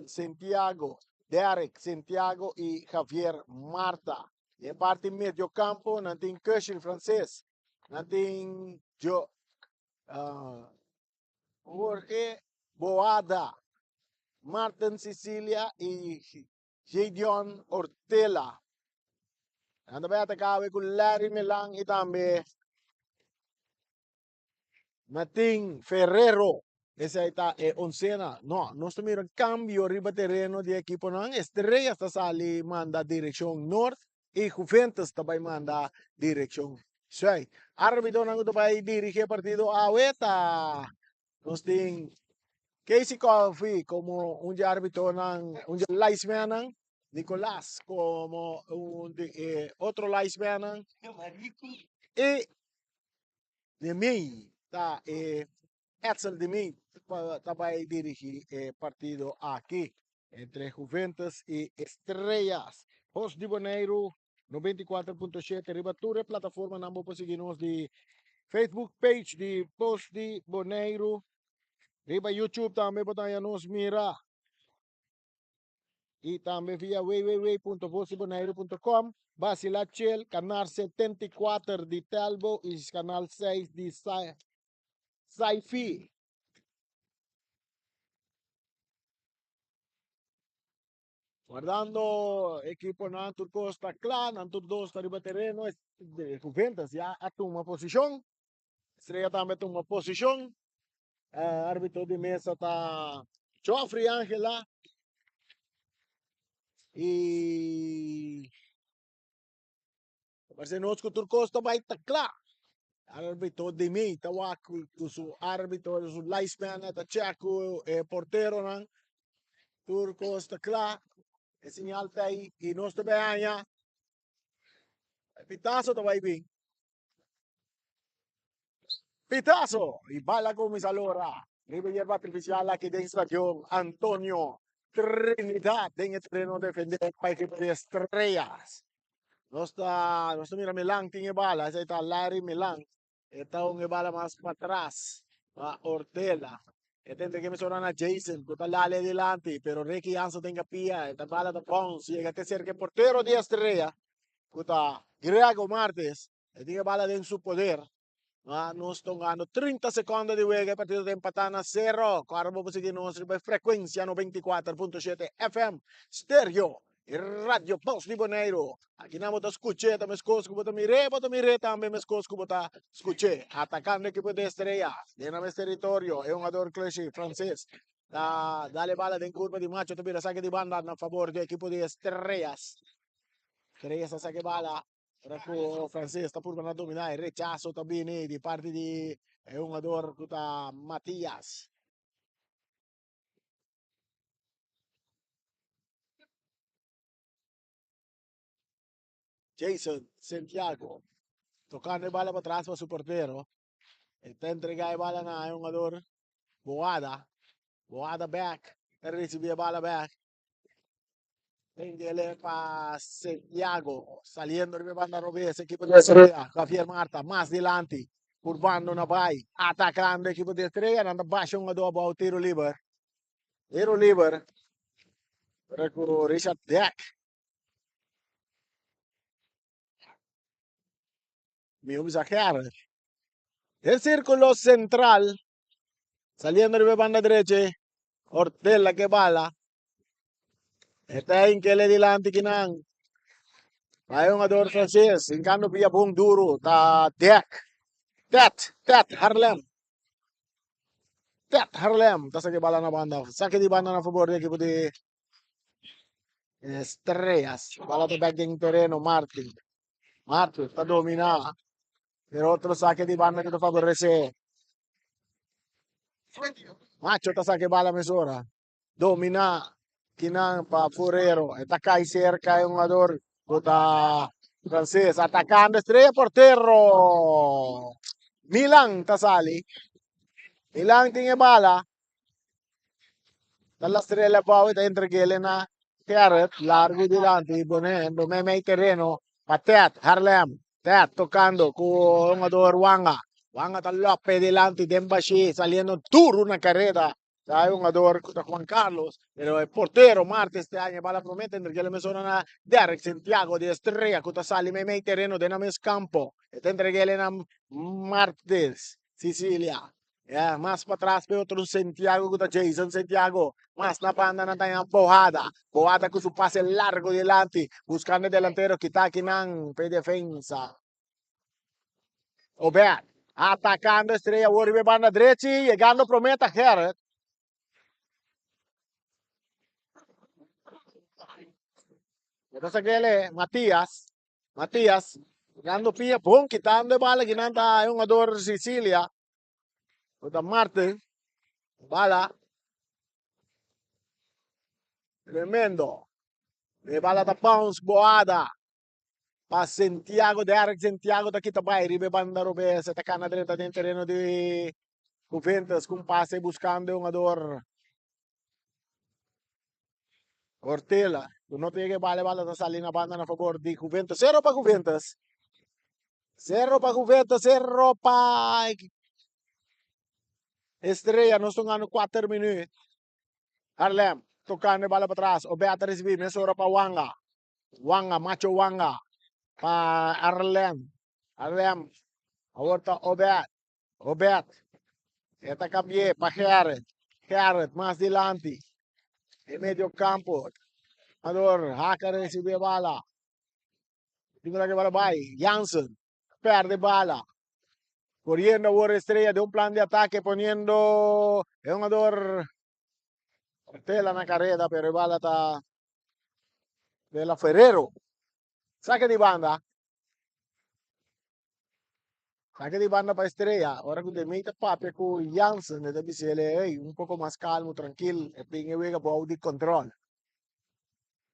Santiago, Derek Santiago i Javier Marta. Den parti mediokampo nan tin Kushel Frances, nan tin Jo Jorge Boada, Martin Cecilia i Gideon Ortela. Nan ta bai ataká awe ku Larry Milan i tambe Martin Ferrero. Esei ta e oncena. No, nos ta mira cambio riba tereno di ekiponan. Estrellas ta sali manda direccion nort i Juventus ta bai manda direccion zuid. Arbitonan ku ta bai dirigi e partido awe ta nos tin Casey Coffey komo un di arbitonan, un di linesmannan, Nicolas komo un di e otro linesmannan i Demey ta e Edsel Demey ta bai dirigi e partido aki entre Juventus i Estrellas. Bos di Boneiru 94.7 riba tur e plataformanan bo por sigui nos di Facebook page di Bos di Boneiru. Riba YouTube tambe bo ta haña nos mira. Y tambe via www.vosdiboneiru.com, Basila Chel, Canal 74 di Telbo y Canal 6 di Saifi. Guardando equiponan tur cos ta cla, nan tur dos ta riba tereno, Juventus ya a tuma posicion, Estrella tambe a tuma posicion. Arbitro di mesa ta Geoffrey Angela y parece nos cu tur cos ta bay ta cla. Arbitro di mi ta wak cu su arbitro, su linesman ta check cu e porteronan. Tur cos ta cla. E señal ta ahí y nos ta bay haña. E pitazo ta bay bin. Pitazo y bala cuminsa lora riba yerba artificial aki den stadion Antonio Trinidad den e terreno defende pa equipo di Estrellas. Nos ta nos ta mira Milan tin e bala, esei ta Larry Milan. E ta un e bala mas patras pa Ortela. E ta entrega mesora na Jason ku ta lale dilanti, pero Ricky Jansen tin kapia, e ta bala ta bounce, yega te cerca e portero di Estrella ku ta Grego Martes. E tin e bala den su poder. Ma nos ta hungando 30 sekondo di wega, e partido ta empatá na sero. Ku bo por sigui nos riba e frekuensia 94.7 FM Stereo i Radio Bos di Boneiru. Akinan bo ta skuch'é ta meskos ku bo ta mir'é, bo ta mir'é tambe meskos ku bo ta skuch'é. Atakando ekipo di Estrella den nan mes teritorio, e hungador Clichy, franses, ta dal e bala den kurpa di Macho ta bira sake di banda na fabor di ekipo di Estrellas. Estrellas ta sake bala. Ora ku Frances ta purba na dominá e rechaso ta bini di parti di e hungador ku ta Matias. Jason Santiago tokando e bala patras pa su portero. E ta entregá e bala na e hungador Boada. Boada bek ta risibí e bala bek. Tengele pa Santiago, saliendo riba e banda robes, ekipo di Estrella, Javier Marta, mas dilanti, purbando na bai, atacando ekipo di Estrella, nan ta basha un ado abou, tiro liber, tiro liber, pero cu Richard Deck. Mi bisa Gerrit. Den círculo central, saliendo riba e banda derechi, Ortela ke bala. E ta hinkele dilanti kinan. Bai hungador Frances, hinkando via bon duro, ta Dek. Tet, Tet Harlem. Tet Harlem ta saki bala na banda. Saki di banda na favor di ekipo di Estrellas. Bala ta bek den tereno Martin. Martin ta domina. Pero otro sake di banda ku ta favorece. Macho ta sake bala mesora. Domina kinan pa Forero. E ta kai cerca e hungador ku ta Frances atacando Estrella portero. Milan ta sali. Milan tin e bala. Ta lastra el abou e ta entreg'el na Gerrit largu dilanti pone do meimei tereno pa Ted Harlem. Ted tocando cu hungador Wanga. Wanga ta lope dilanti den bashi saliendo duro na careda. Ta e hungador cu ta Juan Carlos, pero e portero Martes te haña e bala prome ta entrega el mesora na Derek Santiago di Estrella cu ta sali meimei tereno den nan mes campo. E ta entrega el na Martes Sicilia. Ya, mas patras pe otro Santiago cu ta Jason Santiago. Mas na banda nan ta haña Bohada. Bohada cu su pase largo dilanti buscando e delantero kita akinan pe defensa. Obed atacando Estrella awor riba e banda drechi, yegando prome ta Gerrit. E ta sakele Matias. Matias dando pia bon, kitando e bala kinan ta e hungador Sicilia. Ku ta Martin. Bala. Tremendo. E bala ta bounce boada. Pa Santiago, Derek Santiago ta kita bai riba e banda robes, e ta kana drenta den tereno di Juventus ku un pase buskando e hungador Ortela, ku no ta yega e bala, e bala ta sali na banda na fabor di Juventus. Sero pa Juventus. Sero pa Juventus, sero pa Estrella. Nos ta hungando kuater minuut. Harlem tokando e bala patras, Obed ta risibi mesora pa Wanga. Wanga, Macho Wanga pa Arlem. Arlem awor ta Obed. Obed e ta cambi'é pa Gerrit. Gerrit mas dilanti den medio campo. Jugador Haka recibi e bala. Último ke bala bai. Jansen perde bala. Corriendo awor Estrella den un plan di atake poniendo e jugador Tela na careda pero e bala ta de la Ferrero. Saque di banda. Saque di banda pa Estrella. Ora cu Demey ta papia cu Jansen e ta bisele hey un poco mas calmo tranquil e pin e wega bou di control.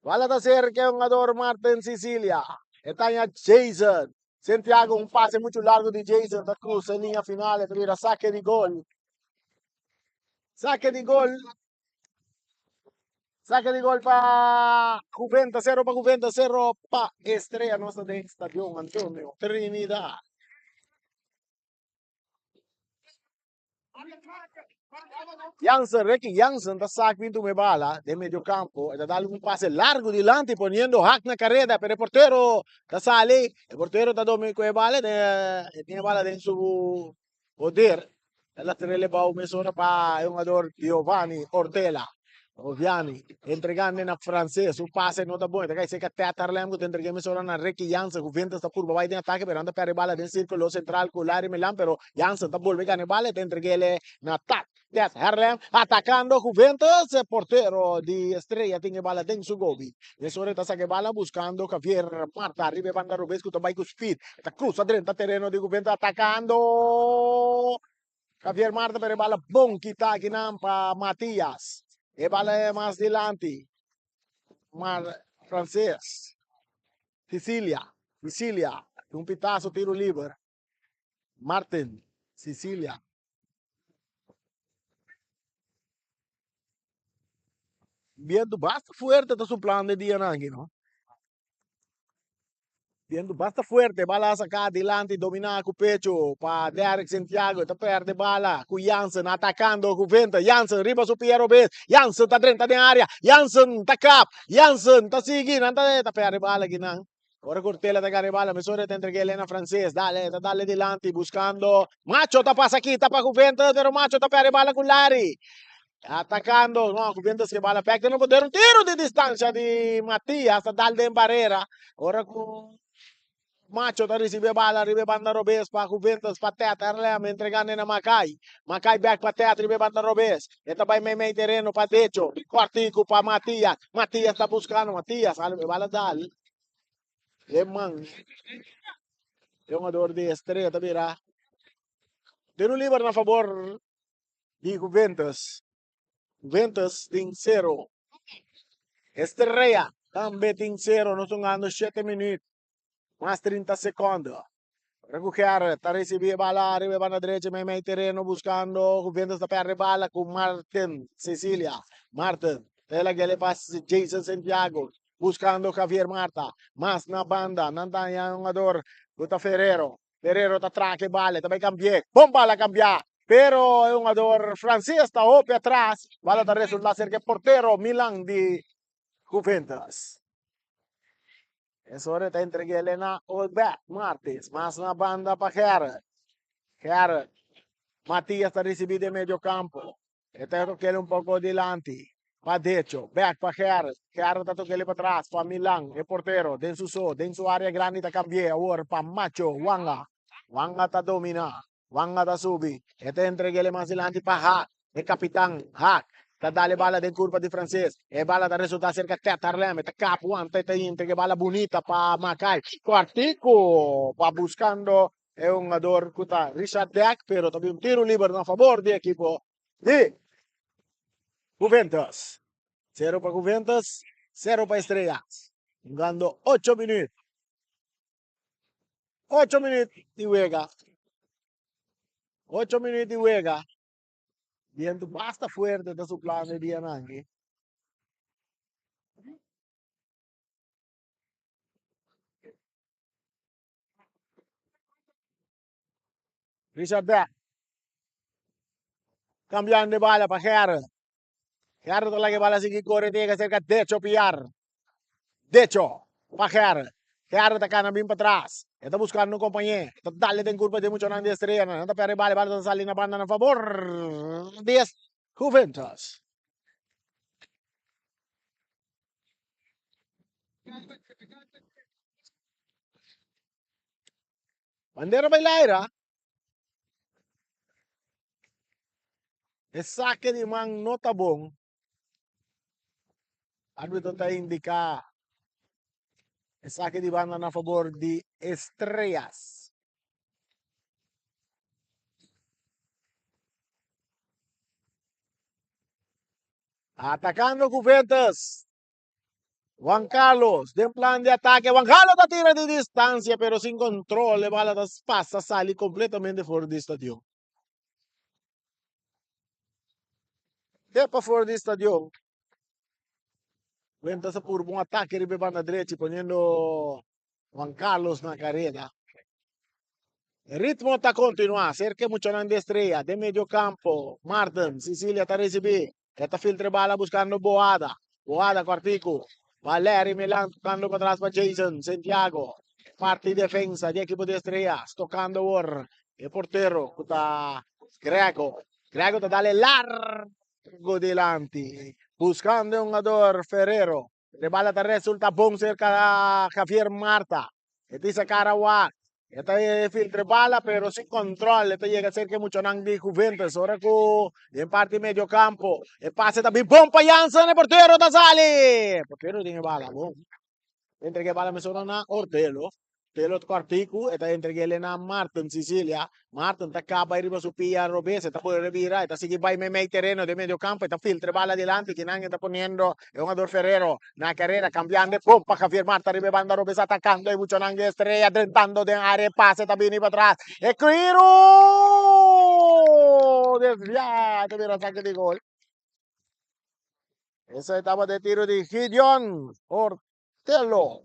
Bala ta cerca e hungador Martin Sicilia. E taña Jason. Santiago un pase mucho largo di Jason ta cruza e linea final e ta bira saque di gol. Saque di gol. Saque di gol pa Juventus, 0 pa Juventus, 0 pa Estrella. Nos ta den Stadion Antonio Trinidad. Jansen, Ricky Jansen ta sak bin tuma e bala den medio campo. E ta dal un pase largo dilanti poniendo Hak na careda, pero e portero ta sali. E portero ta domi cu e bala, e tin e bala den su poder. El a trele bou mesora pa e hungador Giovanni Ortela. Oviani entregando na Frances, su pase no ta bon, e ta kai cerca Ted Harlem cu ta entrega mesora na Ricky Jansen. Juventus ta purba bai den atake pero nan ta perde bala den circulo central cu Larry Milan, pero Jansen ta bolbe gana e bala, e ta entreg'ele na Ted Ted Harlem atacando Juventus, e portero di Estrella tin e bala den su gobi. Mesora e ta saca e bala buscando Javier Marta riba e banda robes cu ta bai cu speed, e ta cruza drenta tereno di Juventus atacando Javier Marta pero e bala bon kita akinan pa Matias. E bala e mas dilanti. Mar Frances. Sicilia. Sicilia. Un pitazo tiro liber. Martin. Sicilia. Bientu basta fuerte ta suplando e dianan aki no. Bientu basta fuerte, bala a saca dilanti, domina cu pecho pa Derek Santiago, ta perde bala cu Jansen atacando cu venta, Jansen riba su pia robes, Jansen ta drenta den area, Jansen ta kap, Jansen ta sigui, nan ta ta perde bala aki nan. Ora Cortella ta gana e bala, mesora ta entrega Elena Frances, dale, ta dale dilanti buscando Macho ta pasa kita pa Juventus, pero Macho ta perde bala cu Larry. Atacando, no, Juventus ke bala bek den un poder, un tiro di distancia di Matias ta dal den barrera. Ora cu Macho ta ricibi e bala riba e banda robes pa Juventus, pa Tet, Erlem entregando na Makai. Makai bek pa Tet riba e banda robes. E ta bai meimei tereno pa decho. Cortico pa Matias. Matias ta buscando, Matias, e bala dal. E man, e hungador di Estrella ta bira tiro liber na favor di Juventus. Juventus tin sero. Estrella tambe tin sero. Nos hungando shete minuut mas 30 secondo. Recuger ta ricibi e bala riba e banda derecha meimei tereno buscando Juventus ta perde bala cu Martin Cecilia. Martin ta la gele pas Jason Santiago buscando Javier Marta. Mas na banda nan ta haña hungador cu ta Ferrero. Ferrero ta traha e bala ta bay cambi'e. Bon bala cambia. Pero e hungador Frances ta hopi atras. Bala ta resulta cerca e portero Milan di Juventus. Es ora ta entreg'é na Obed Martins. Mas na banda pa Gerrit. Gerrit. Matias ta ricibi den medio campo. E ta tok'é un poco dilanti. Pa decho. Back pa Gerrit. Gerrit ta tok'é pa tras pa Milan. E portero den su so. Den su area grandi ta cambi'é awor pa Macho Wanga. Wanga ta domina. Wanga ta subi. E ta entreg'é mas dilanti pa Haak. E kapitan Haak ta dal e bala den kurpa di Frances. E bala ta resultá serka Ted Harlem. E ta kap wanta e ta entrega e bala bunita pa Makai. Kòrtiku pa buskando e hungador ku ta Richard Deck, pero ta bin un tiru liber na fabor di ekipo di Juventus. Sero pa Juventus, sero pa Estrellas. Hungando ocho minüt. Ocho minüt di wega. Ocho minüt di wega. Bientu basta fuerte ta suplando e dianan aki. Richard Beck. Cambiando de bala pa Gerrit. Gerrit ta laga e bala sigui kore te yega serka Decho Piar. Decho pa Gerrit. Gerrit ta kana bin patras. E ta buskando un kompañé. E ta dale den kurpa di e muchanan di Estrella. Nan ta pèrdè e bala. E bala ta sali na banda na fabor di Juventus. Bandera bai laira. E sake di man no ta bon. Arbitro ta indica e sake di banda na favor di Estrellas. Atacando Juventus. Juan Carlos den plan di atake. Juan Carlos ta tira di distancia pero sin control. E bala ta pasa sali completamente for di stadion. Te pa for di stadion. Juventus a purba un atake riba e banda drechi poniendo Juan Carlos na careda. E ritmo ta continua. Cerca e muchanan di Estrella den medio campo. Martin Sicilia ta ricibi. E ta filtra e bala buscando Boada. Boada cortico. Valeri Milan tocando pa tras pa Jason Santiago. Parti defensa di equipo di Estrellas. Tocando awor e portero cu ta Grego. Grego ta dale largo dilanti. Buscando e hungador Ferrero. E bala ta resulta bon cerca Javier Marta. E pisa cara wak. E ta filtra e bala pero sin control. E ta yega cerca e muchanan di Juventus. Ora cu den parti medio campo. E pase ta bin bon pa Jansen. E portero ta sali. Portero tin e bala bon. Entrega e bala mesora na Ortelo. Ortelo ta kòrtiku. E ta entreg'é na Martin Sicilia. Martin ta kaba riba su pia robes. E ta pone rebira. E ta sigui bai meimei tereno den medio kampo. E ta filtra e bala dilanti. Kinan e ta poniendo e hungador Ferrero na karera. Kambiando e pompa Javier Marta riba e banda robes atakando e muchanan di Estrella drentando den área. E pase ta bini patras. E Quiru! Desviá. E ta bira sake di gol. Esei tabata e tiro di Gideon Ortelo.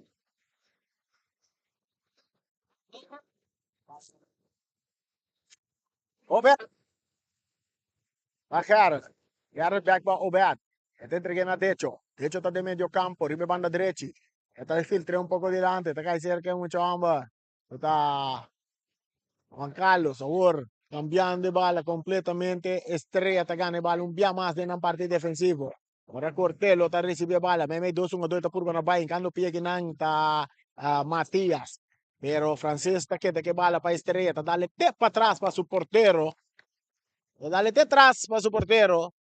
Obed. Pa Gerrit. Gerrit back pa Obed. E ta entreg'é na Decho. Decho ta den medio campo, riba e banda drechi. E ta filtr'é un poco dilanti. E ta kai cerca e mucha homber. Ku ta Juan Carlos awor cambiando e bala completamente. Estrella ta gana e bala un bia mas den nan parti defensivo. Ora Cortelo ta recibi e bala, meimei dos hungador ta purba na bai, hincando pie kinan ta Matias. Pero Frances ta keda ke bala pa Estrella, ta dale te patras pa su portero. Ta dale te tras pa su portero.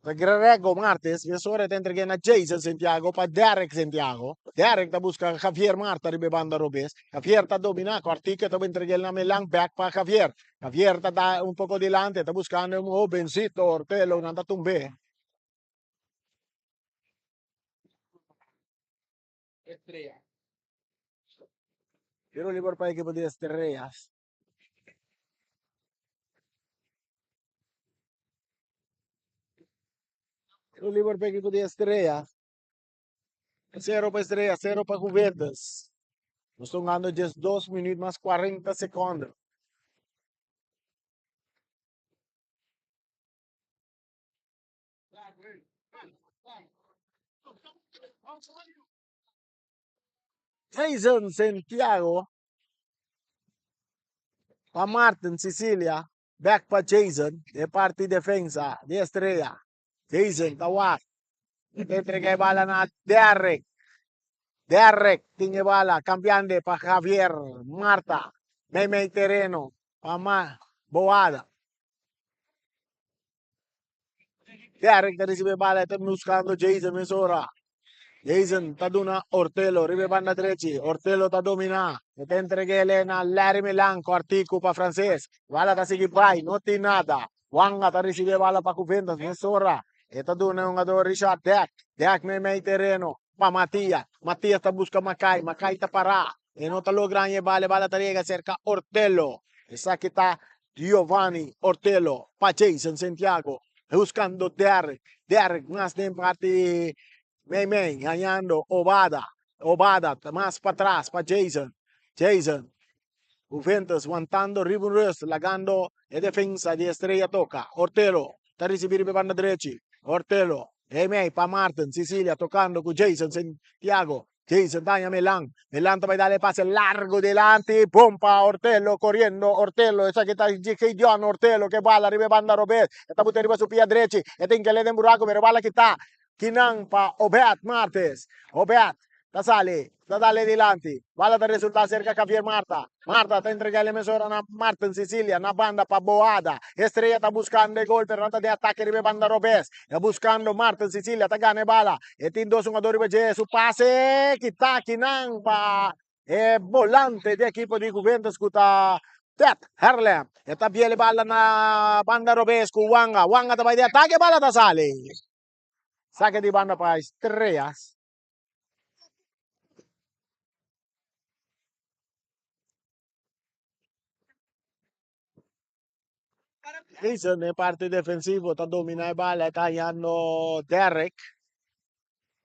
Grego Martes, mesora ta entreg'é na Jason Santiago pa Derek Santiago. Derek ta buska Javier Marta riba e banda robes. Javier ta dominá kòrtiku, e ta entreg'é na Melan bèk pa Javier. Javier ta da un poko dilanti, e ta buskando un hobencito Ortelo, nan ta tumb'é. Tiro liber pa ekipo di Estrellas. Tiro liber pa ekipo di Estrella. Cero pa Estrella, cero pa Juventus. Nos ta hungando 12 minuut mas 40 secondo. Jason Santiago pa Martin Cecilia. Back pa Jason. De parti defensa di Estrella. Jason ta wak. E ta entrega e bala na Derrick. Derrick tin e bala cambiando pa Javier Marta. Meimei tereno pa Ma Boada. Derrick ta recibe bala e ta buscando Jason mesora. Jason ta duna Ortelo riba e banda drechi. Ortelo ta domina. E ta entreg'ele na Larry Milan cortico pa Frances. Bala ta sigui bai, no tin nada. Wanga ta recibe e bala pa Juventus mesora. E ta duna e hungador Richard Deck. Deck meimei tereno pa Matias. Matias ta busca Makai. Makai ta para. E no ta logra haña e bala. E bala ta yega cerca Ortelo. Esaki ta Giovanni Ortelo pa Jason Santiago. Buscando Derrick. Derrick mas den parti meimei hañando Obada. Obada mas patras pa Jason. Jason. Juventus wantando riba un rust lagando e defensa di Estrella toca. Ortelo ta ricibi riba e banda drechi. Ortelo meimei pa Martin Sicilia tocando cu Jason Santiago. Jason ta haña Melan. Melan ta bai dal e pase largo dilanti. Bon pa Ortelo coriendo. Ortelo esaki ta Gideon Ortelo ke bala riba e banda robes. E ta buta riba su pia drechi. E tin kele den buraco pero bala kita kinan pa Obed Martes. Obed ta sali ta dal e dilanti. Bala ta resulta cerca Javier Marta. Marta ta entrega e mesora na Martin Sicilia na banda pa Boada. Estrella ta buscando e gol pero nan ta den atake riba e banda robes. Ta buscando Martin Sicilia ta gana e bala. E tin dos hungador riba dje. Su pase kita kinan pa e volante di ekipo di Juventus ku ta Ted Herlem. E ta biel e bala na banda robes ku Wanga. Wanga ta bai den atake e bala ta sali. Sake di banda pa Estrellas. Jason den parti defensivo ta domina e bala e ta hañando Derrick.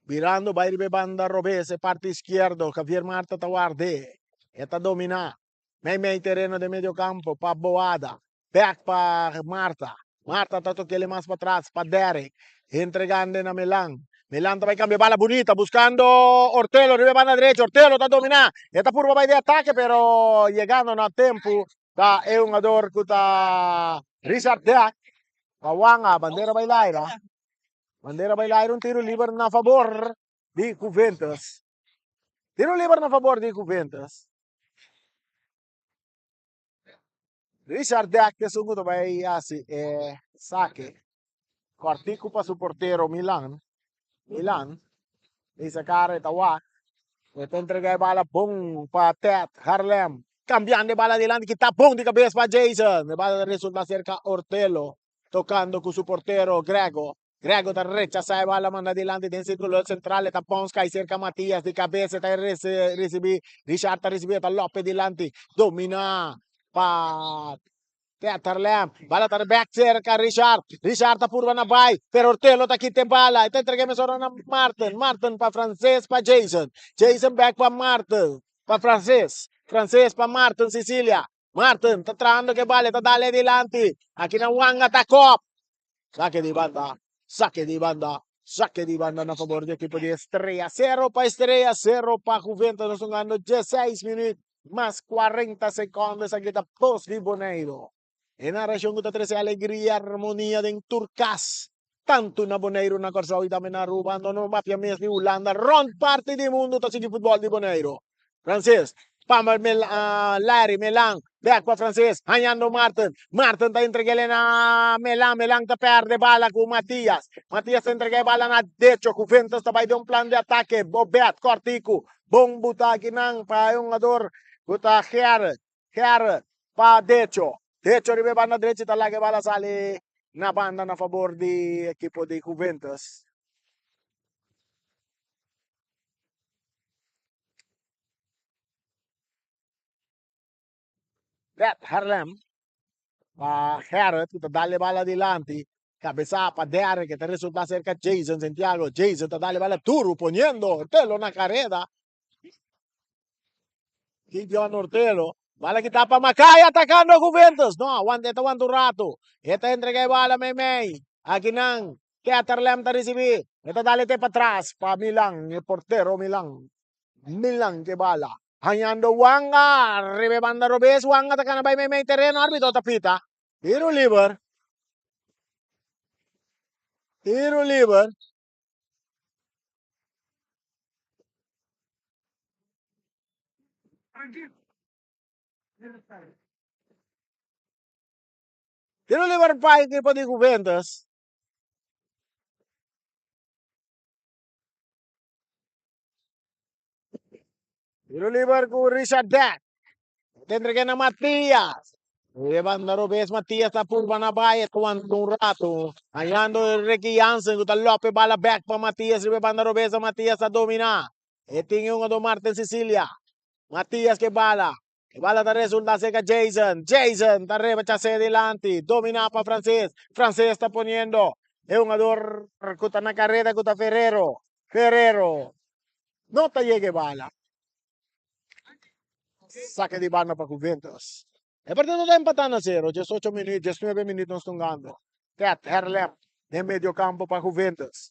Birando bai riba e banda robes e parti izquierdo Javier Marta ta ward'é. E ta domina meimei tereno den medio campo pa Boada. Back pa Marta. Marta ta tok'el mas patras pa Derrick. Entregando na Milan. Milan ta bai cambia bala bunita buscando Ortelo riba e banda derecho. Ortelo ta domina. E ta purba bai di atake pero yegando na tempo ta e hungador cu ta Richard Deck. Pa Wanga, bandera bai laira. Bandera bai laira un tiro liber na favor di Juventus. Tiro liber na favor di Juventus. Richard Deck ta esun ku ta bai hasi e sake. Kòrtiku pa su portero Milan. Milan bisa kara e ta wak. E ta entrega e bala bon pa Ted Harlem. Kambiando e bala dilanti kita bon di kabes pa Jason. E bala ta resulta serka Ortelo tokando ku su portero Grego. Grego ta rechasá e bala manda dilanti den sirkulo sentral e ta bons kai serka Matias di kabes e ta risibí Richard ta risibí e ta lope dilanti dominá pa Peterlem bala ta bek serka Richard Richard ta purba na bai pero Ortelo ta kita e bala e ta entrega mesora na Martin Martin pa Frances pa Jason Jason bek pa Martin pa Frances Frances pa Martin Cecilia Martin ta trahando ke bala e ta dale dilanti aki na Wanga ta kop Sake di banda, sake di banda, sake di banda na favor di ekipo di Estrella. Sero pa Estrella, sero pa Juventus. Nos jugando 16 minuut mas 40 secondo. Esaki ta Bos di Boneiro. E narracion ku ta trese alegria, armonia den tur kas. Tantu na Boneiro, na Kòrsou i tambe na Aruba. Anto no mafia mes di Hulanda. Rònt parti di mundu ta sigui futbòl di Boneiro. Frances, pa Larry, Melan, bek pa Frances, hañando Martin, Martin ta entrega el na Melan, Melan ta perde bala ku Matias, Matias ta entrega e bala na Decho, Juventus ta bai den un plan di atake, Bobet, kòrtiku, bon buta akinan pa e hungador ku ta Gerrit, Gerrit pa Decho, Decho riba e banda drechi ta laga e bala sali na banda na fabor di ekipo di Juventus. Bert Harlem pa Gerrit ku ta dal e bala dilanti. Kabesá pa Derrick e ta resultá serka Jason Santiago. Jason ta dal e bala duru poniendo Ortelo na kareda. Gideon Ortelo. Bala kita pa Makai atakando Juventus. No, aguanta, e ta aguanta un rato. E ta entrega e bala meimei. Akinan. Keterlem ta risibí. E ta dal e te patras pa Milan, e portero Milan. Milan ke bala. Hañando Wanga riba e banda robes. Wanga ta kana bai meimei tereno. Arbitro ta pita. Tiro liber. Tiro liber. Tiro liber pa ekipo di Juventus. Tiro liber ku Richard Deck. Ta entrega na Matias. E banda robes Matias ta purba na bai aguanta un rato. Hañando Ricky Jansen ku ta lòp e bala bèk pa Matias riba e banda robes Matias ta dominá. E tin e hungadó Martin Cecilia. Matias ke bala. E bala ta resulta serka Jason. Jason ta reba chasé dilanti. Dominá pa Frances. Frances ta poniendo e hungador ku ta na kareda ku ta Ferrero. Ferrero no ta yega e bala. Sake di banda pa Juventus. E partido ta empatá na sero. 18 minuut, 19 minuut nos tungando. Ted Herlem den medio campo pa Juventus.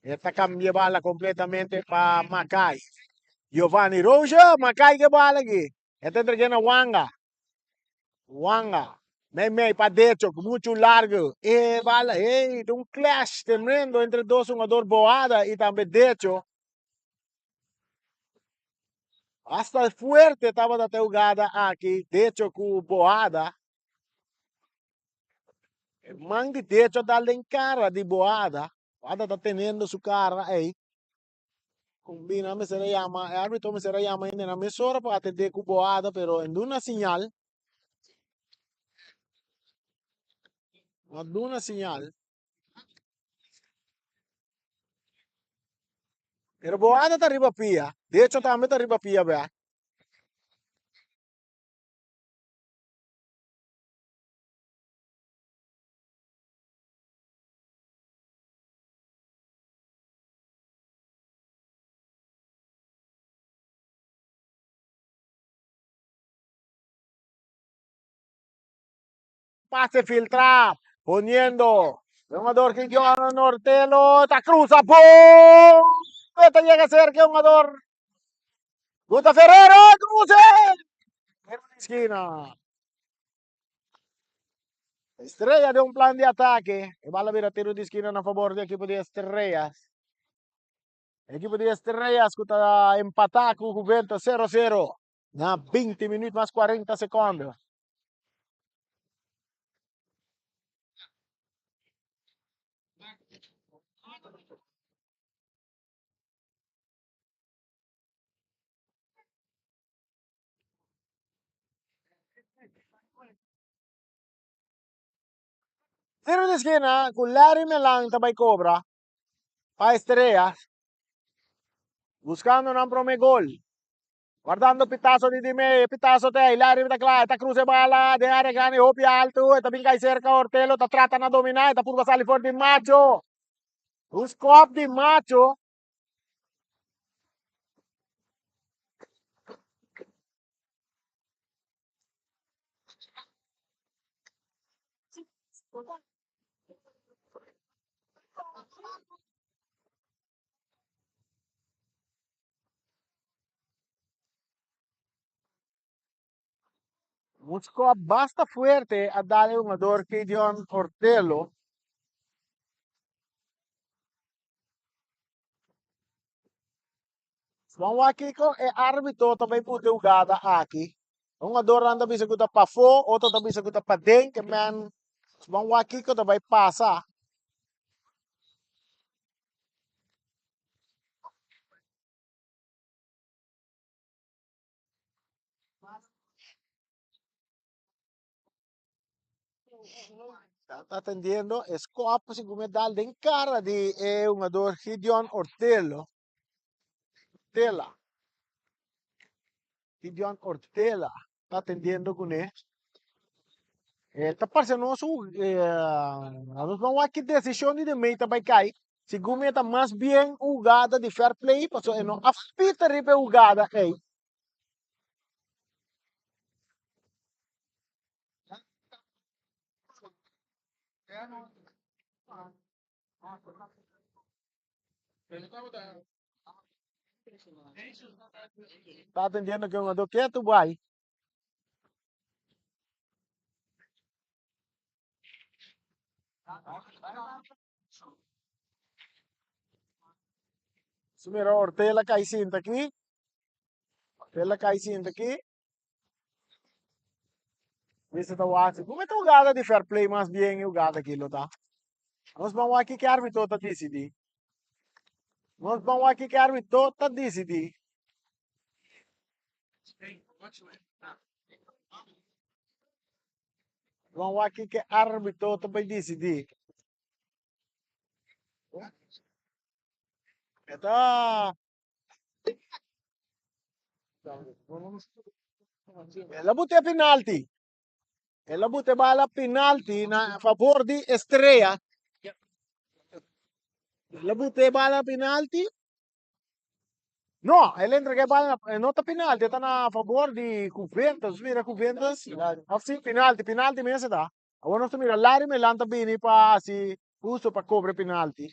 E ta cambia bala completamente pa Makai. Giovanni Roja, Makai ke bala aki. E ta entrega na Wanga. Wanga. Mei mei pa decho, mucho largo. E bala, hey, un clash tremendo entre dos jugador Boada y tambe Decho. Hasta fuerte tabata te jugada aki, Decho ku Boada. E man di Decho dal den cara di Boada. Boada ta teniendo su cara ei. Combina mester a yama, e arbitro mester a yama hende na mesora pa atende ku Boada, pero en duna señal. No duna señal. Pero Boada ta riba pia. Decho tambe ta riba pia bek. Pase filtra, poniendo el jugador que Johan Nortelo, ta cruza, ¡pum! Esta llega cerca el jugador. Guta Ferrero, cruce. En la esquina. Estrella de un plan de ataque. E bala bira tiro di esquina na favor di equipo di Estrellas. Equipo di Estrellas ku ta empatá ku Juventus 0-0 na 20 minuut mas 40 secondo. Tiro di esquina ku Larry Melan ta bai cobra pa Estrellas. Buscando nan prome gol. Guardando pitazo di Dimey. E pitazo ta ei. Larry ta kla. E ta cruza e bala den area grandi hopi alto. E ta bin kai cerca Ortelo. Ta trata na domina. E ta purba sali for di Macho. Un skop di Macho. Un skop basta fuerte a dal e hungador Gideon Ortelo. Ban wak kiko e arbitro ta bay pute hugada aki. Un hungadornan ta bisa ku ta pafó, otro ta bisa ku ta paden, ke men ban wak kiko ta bay pasa. Ta atendiendo e skop segun e dal den kara di e hungador Gideon Ortelo. Ortela. Gideon Ortela ta atendiendo kuné. E ta parse nos nos ban wak ki desishon di de mei ta bai kai. Segun mi e ta mas bien un hugada di fair play pasobra e no a fita riba e hugada ei. Ta atendiendo ku e hungadó ketu bai. Si mira Ortela kai sinta aki. Ortela kai sinta aki. Mester ta wak si como e ta hugada di fair play mas bien e hugada aki lo ta. Nos ban wak kiko e arbitro ta disidi. Nos ban wak kiko e arbitro ta disidi. Ban wak kiko e arbitro ta bay disidi. E ta El a bute penalti. El a bute bala penalti na favor di Estrella. El a bute bala penalti. No, el entrega bala, no ta penalti, ta na favor di Juventus. Mira Juventus. Of si, penalti, penalti mes ta. Awor nos ta mira Larry Melan ta bini pa hasi husto pa cobra penalti.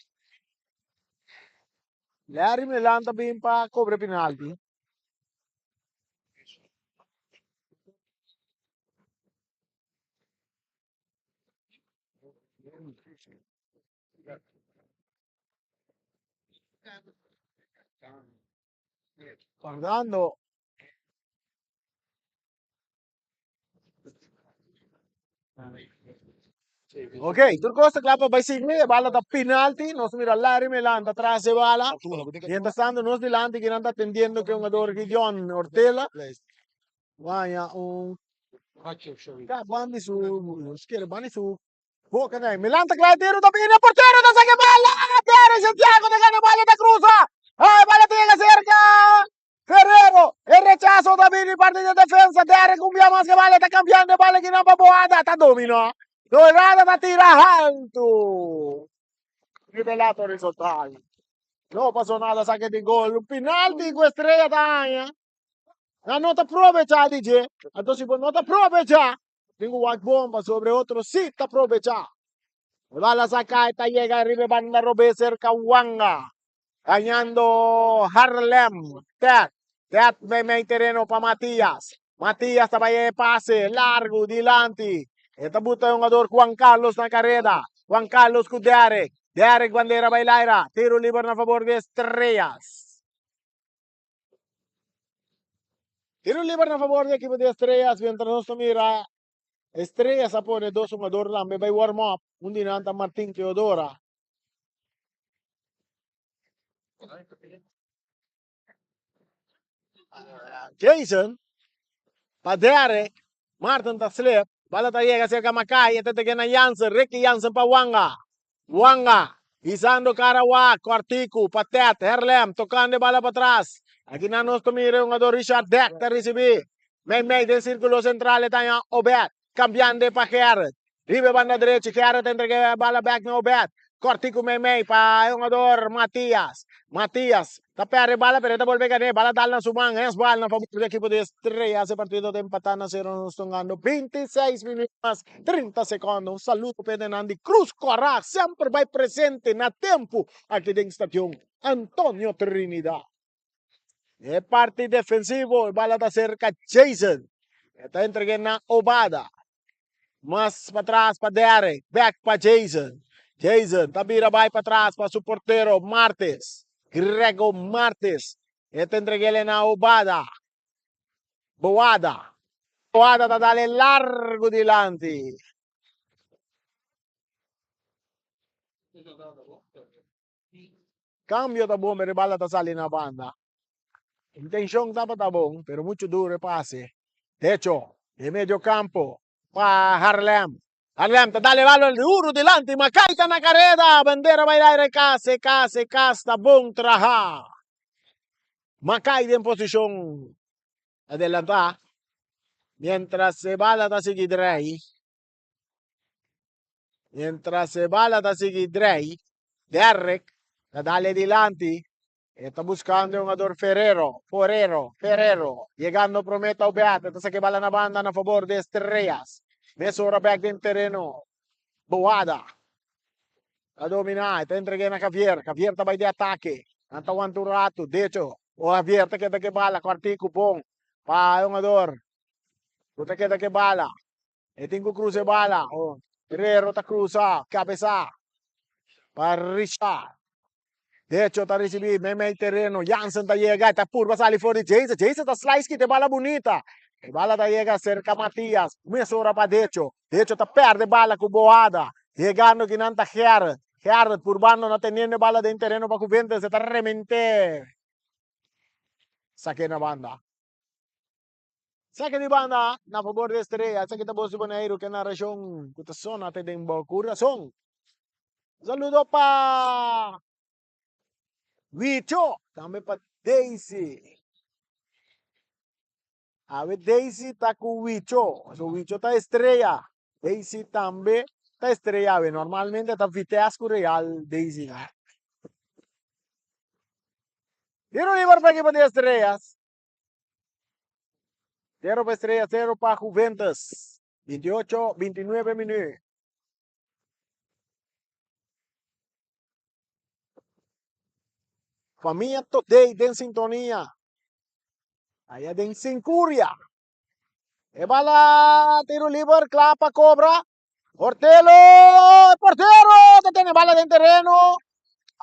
Larry Melan ta bini pa cobra penalti. Guardando. Ok, tur kos ta kla pa bai sigui. E bala ta penalti. Nos mira Larry Melan ta tras e bala. Mientras tanto nos dilanti kinan ta atendiendo ku e hungador Gideon Ortela. Guaña un Ta bandi su skier bandi su boka nai. Melan ta kla e tiro ta bini e portero ta saka e bala. Derek Santiago ta gana e bala ta krusa. E bala ta yega serka. Ferrero, e rechazo ta bini parti di defensa, Derek un bia mas ke bala ta cambiando e bala kinan pa Boada, ta domina. Dorada ta tira haltu. Nivelato horizontal. No pasó nada, saque di gol. Un penalti ku Estrella ta haña. Nan no ta probecha di dje. Anto si bo no ta probecha, tin ku wak bon pasobra e otro si ta probecha. E bala saca e ta yega riba e banda robes serka Wanga. Gañando Harlem. Ted. Ted meimei tereno pa Matias. Matias ta bai e pase largu dilanti. E ta buta e hungador Juan Carlos na kareda. Juan Carlos ku Derek. Derek bandera bai laira. Tiro liber na fabor di Estrellas. Tiro liber na fabor di ekipo di Estrellas. Mientras nos ta mira Estrellas a pone dos hungador tambe bai warm up. Un di nan ta Martin Teodora. Jason pa Derek, Martin ta slip, bala ta yega cerca Makai, e ta teke na Jansen, Ricky Jansen pa Wanga, Wanga hisando cara wak, Cortico pa Ted, Herlem tocando e bala pa tras, aki nan nos ta mira e hungador Richard Deck ta ricibi, mei mei den circulo central e ta haña Obed, cambiando e pa Gerrit, Riba e banda drechi, Gerrit ta entrega e bala bek na Obed. Kortiku meimei pa e hungador Matias. Matias ta perde e bala pero e ta bolbe gané. Bala dal na su man. Es bal na fabor di ekipo di Estrellas. E partido ta empatá na sero. Nos ta hungando 26 minuut mas 30 sekondo. Un saludo pa e denan di Cruz Kora. Semper bai presente na tempu aki den Stadion Antonio Trinidad. E parti defensivo, e bala ta serka Jason. E ta entrega na Obada. Mas patras pa Derek, back pa Jason. Jason ta bira bai patras pa su portero Martes. Grego Martes. E ta entreg'el na Obada. Boada. Boada ta dale largo dilanti. Cambio ta bon pero e bala ta sali na banda. Intencion tabata bon pero mucho duro e pase. Techo den medio campo pa Harlem. Harlem ta dale bala duro dilanti Makai ta na careda. Bandera bai aire case case cas ta bon traha. Makai den posicion adelanta. Mientras e bala ta sigui drei. Mientras e bala ta sigui drei, Derrick ta dale dilanti. E ta buscando e hungador Ferrero, Forero, Ferrero. Yegando prome ta Obed, e ta saca e bala na banda na favor di Estrellas. Mesora bek den tereno. Boada. Ta dominá, e ta entreg'é na Javier. Javier ta bai di atake. Nan ta wanta un ratu. Decho, o Javier ta keda ku e bala. Kòrtiku bon pa e hungador ku ta keda ku e bala. E tin ku krusa e bala. O Herrero ta krusa, kabesá pa Richard. Decho ta risibí meimei tereno. Jansen ta yega, e ta purba sali for di Jason. Jason ta slice kita e bala bunita. E bala ta yega serka Matias. Mesora pa Decho. Decho ta perde bala ku Boada. Yegando kinan ta Gerrit. Gerrit purbando na teniendo e bala den tereno pa Juventus. E ta remente. Sake na banda. Sake di banda na fabor di Estrella. Esaki ta Bos di Boneiru ke narashon ku ta sona te den bo kurason. Un saludo pa Wicho, tambe pa Daisy. Awe Daisy ta ku Wicho. So Wicho ta Estrella. Daisy tambe ta Estrella awe. Normalmente ta Vitesse ku Real Daisy ta. Tiro liber pa ekipo di Estrellas. Cero pa Estrella, cero pa Juventus. 28, 29 minuut. Familia Today den sintonia. Allá den Sincuria. E bala tiro liber, kla pa cobra. Portelo, portero, ta tene bala den terreno.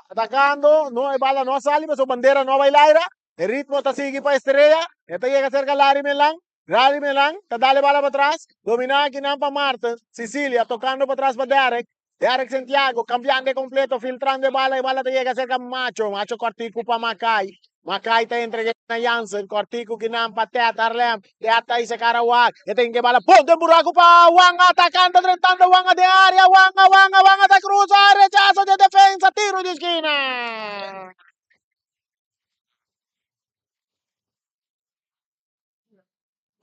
Atacando, no, e bala no sali, pero su bandera no va aire. E ritmo ta sigui pa Estrella. E ta yega cerca Larry Melan. Larry Melan ta dale bala pa tras. Domina akinan pa Martin. Cecilia tocando pa tras pa Derek. Derek Santiago cambiando e completo, filtrando e bala. E bala ta yega cerca Macho. Macho cortico pa Makai. Makai ta entrega na Jansen. Cortico kinan pa Ted Harlem. Ted ta isa cara wak. E ta inke bala. Ponte en buraco pa Wanga. Atacando, drentando Wanga den area. Wanga, Wanga, Wanga ta cruza. Rechazo de defensa. Tiro di esquina.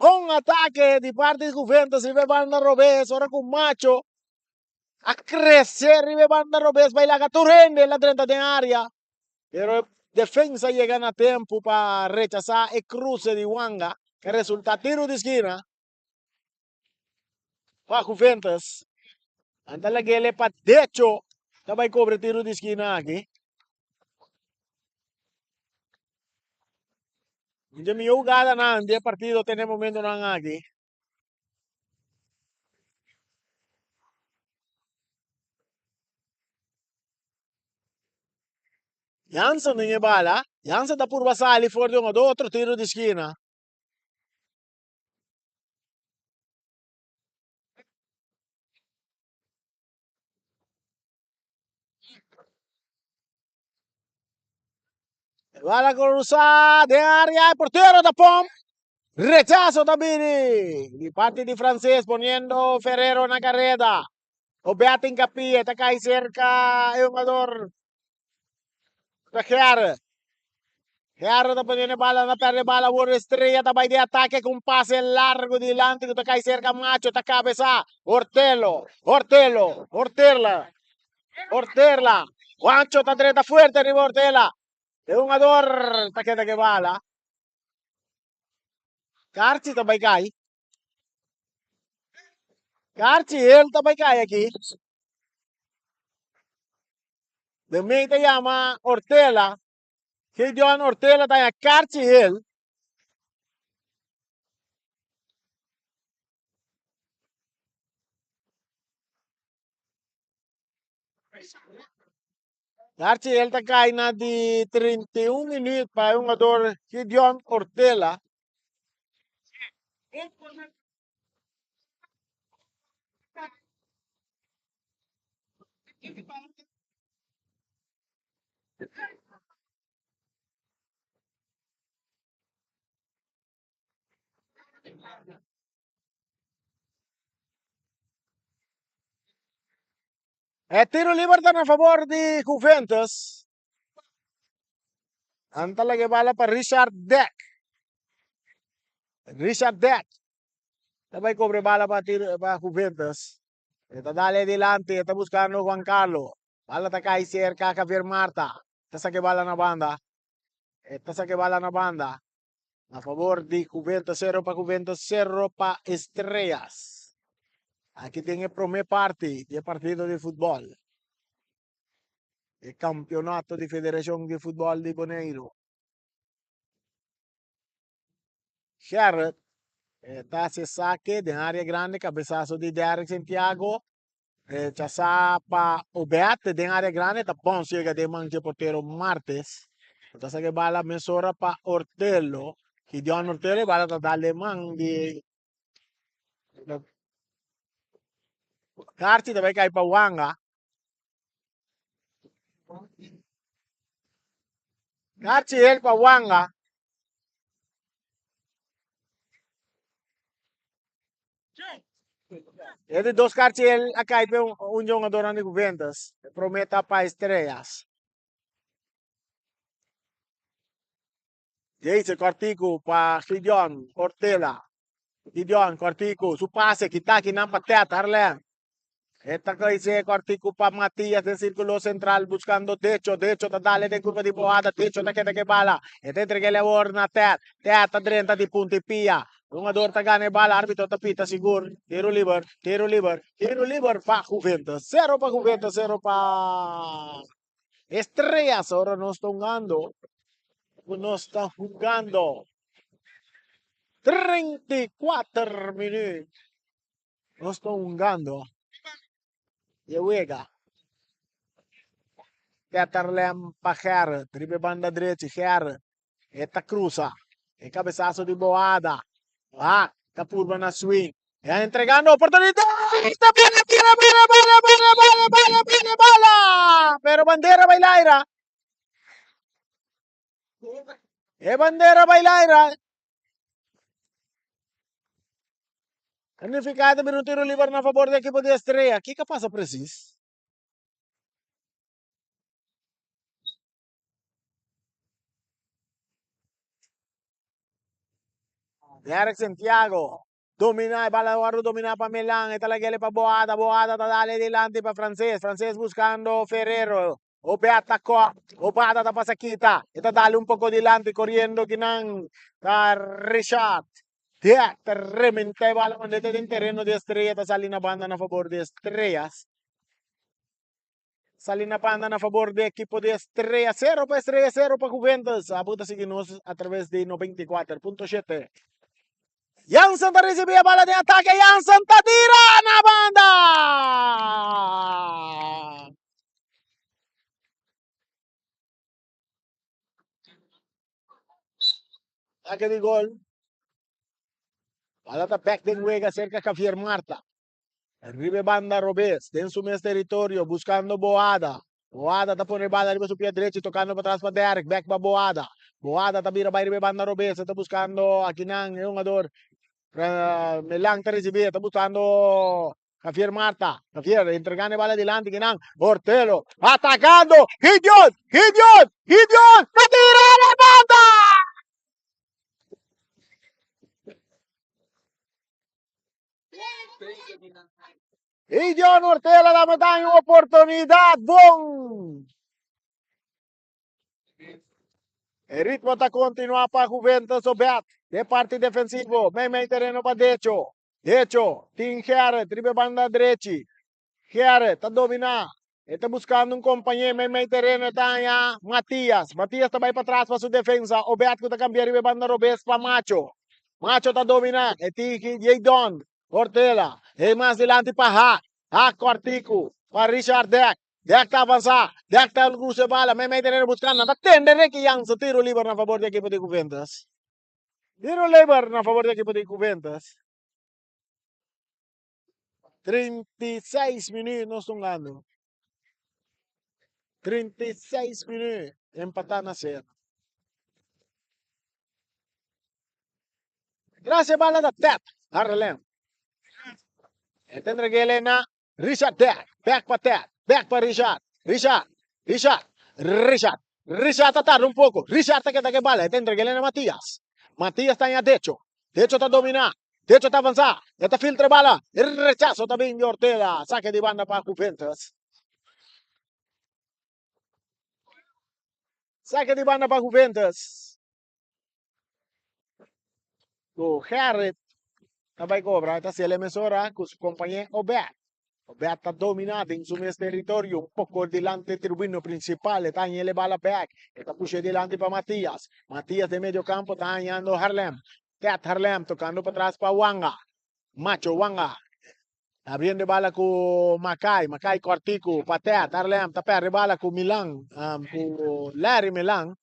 Un atake di parti di Juventus riba e banda robes ora ku Macho a krese riba e banda robes bai laga tur hende la drenta den area pero e defensa yega na tempu pa rechasá e kruse di Wanga ke resultá tiro di skina pa Juventus. Nan ta lag'el pa decho ta bai kobra tiro di skina aki. Un di e mihó hugadanan di e partido te na e momentonan aki. Jansen den e bala. Jansen ta purba sali for di un otro tiro di skina. Bala cruza den área, el portero ta pom. Rechazo ta bini di parte di Francés poniendo Ferrero na carrera. Obeat Hincapie ta cai cerca e jugador ta Gerre. Gerre ta poniendo bala, na perde bala, awor Estrella ta bai di ataque con pase largo dilanti cu ta cai cerca Macho, ta cabeza Ortelo, Ortelo, Ortela, Ortela. Juancho ta drenta fuerte riba Ortela. E jugador ta keda ke bala. Carchi ta bai cai. Carchi el ta bai cai aki. De mei ta yama Ortela. Gideon Ortela ta ya Carchi el. Darcy el ta kai na di 31 minuut pa e hungador Gideon Ortela. E tiro liber ta na favor di Juventus. Nan ta laga e bala pa Richard Deck. Richard Deck ta bai kobre bala pa tiro pa Juventus. E ta dale dilanti, e ta buskando Juan Carlo. Bala ta kai serka Javier Marta. Ta saka e bala na banda. E ta saka e bala na banda. Na favor di Juventus, 0 pa Juventus, 0 pa Estrellas. Aki den e prome parti di e partido di futbol. E campeonato di Federacion di Futbol di Boneiru. Gerrit ta haci saque den area grandi, cabezazo di Derrick Santiago. Rechasa pa Obed den area grandi, ta bon ciega den man dje portero Martes. Ta saca e bala mesora pa Ortelo. Gideon Ortelo, e bala ta dal den man di Carchi ta bay cay pa Wanga. Carchi el pa Wanga. E di dos carchi el a cay pe un jongadornan di Juventus. E prome ta pa Estrellas. Jason Cortico pa Gideon Ortela. Gideon Cortico, su pase kita akinan pa Ted Harlem. E ta crece Cortico pa Matias den círculo central buscando Decho. Decho ta dale den curva di Boada. Decho ta keda ke bala. E ta entrega el awor na Ted. Ted ta drenta di punta y pia. Hungador ta gana e bala. Arbitro ta pita sigur. Tiro liber, tiro liber, tiro liber pa Juventus. Cero pa Juventus, cero pa Estrellas. Ora nos ta hungando. Nos ta hungando. 34 minuut. Nos ta hungando e wega. Peterlem pa Gerrit. Riba e banda drechi Gerrit. E ta cruza. E cabezazo di Boada. Ah, ta purba na swing. E a entregando oportunidad. Ta bala, bala, bala, bala, bala, bala, bala, bala, bala. Pero bandera bai laira. E bandera bai laira. Significa ta bira un tiro liber na favor di ekipo di Estrella. Kiko a pasa precies? Derek Santiago domina e bala wòrdu domina pa Milan e ta lag'el pa Boada, Boada ta dale dilanti pa Frances, Frances buscando Ferrero. Obed ta kò, Obada ta pasa kita, e ta dale un poko dilanti koriendo kinan ta Richard. Diek ta rementa e bala manda e den tereno di Estrella ta sali na banda na fabor di Estrellas. Sali na banda na fabor di ekipo di Estrella. Sero pa Estrella, sero pa Juventus. Abo ta sigui nos a traves di 94.7. Jansen ta ricibi e bala den atake. Jansen ta tira na banda! Ataque di gol. Bala ta back den wega cerca Javier Marta. Riba banda robes, den su mes territorio, buscando Boada. Boada ta pone bala riba su pia drechi, tocando pa tras pa Derek, back pa Boada. Boada ta bira bai riba banda robes, ta buscando akinan e hungador. Melan ta ricibi, ta buscando Javier Marta. Javier entregando e bala dilanti kinan. Ortelo atacando. Gideon! Gideon! Gideon! Ta tira na banda! Gideon Ortela ta meta un oportunidad bon. E ritmo ta continua pa Juventus Obed. De parti defensivo, mei mei tereno pa Decho. Decho, tin Gerrit riba e banda drechi. Gerrit ta domina. E ta buscando un compañero mei mei tereno e ta haña Matias. Matias ta bai patras pa su defensa. Obed cu ta cambia riba e banda robes pa Macho. Macho ta domina. E tin Jadon Ortela. E mas dilanti pa Haak. Haak cortico pa Richard Dek. Dek ta avansa. Dek ta cruza e bala mei mei tereno buscando. Nan ta tende Ricky Jansen. Tiro liber na favor di ekipo di Juventus. Tiro liber na favor di ekipo di Juventus. 36 minuut nos ta hungando. 36 minuut empatá na sero. Gracia bala da Ted Harlem. E ta entreg'é na Richard Ted. Back pa Ted. Back pa Richard. Richard. Richard. Richard. Richard ta tarda un poko. Richard ta keda ku e bala. E ta entreg'é na Matias. Matias ta haña Decho. Decho ta dominá. Decho ta avansá. E ta filtra e bala. E rechaso ta bin di Ortega. Sake di banda pa Juventus. Sake di banda pa Juventus. Ku Gerrit ta bai kobra. E ta hasiel e mesora ku su kompañé Obed. Obed ta domina den su mes teritorio, un poco dilanti tribuna principal, e ta haña e bala bek, e ta pusha dilanti pa Matias, Matias den medio campo ta hañando Harlem, Ted Harlem tocando patras pa Wanga, Macho Wanga abriendo e bala cu Makai, Makai cortico pa Ted Harlem ta perde bala cu Milan, cu Larry Milan,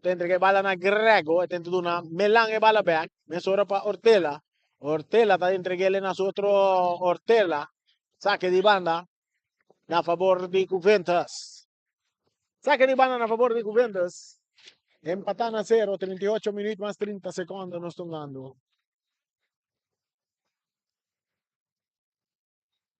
Ta entrega e bala na Grego, e ta duna Melan e bala bek, mesora pa Ortela. Ortela ta entreg'el na su otro Ortela. Sake di banda na favor di Juventus. Sake di banda na favor di Juventus. Empatá na 0, 38 minuut mas 30 secondo nos tungando.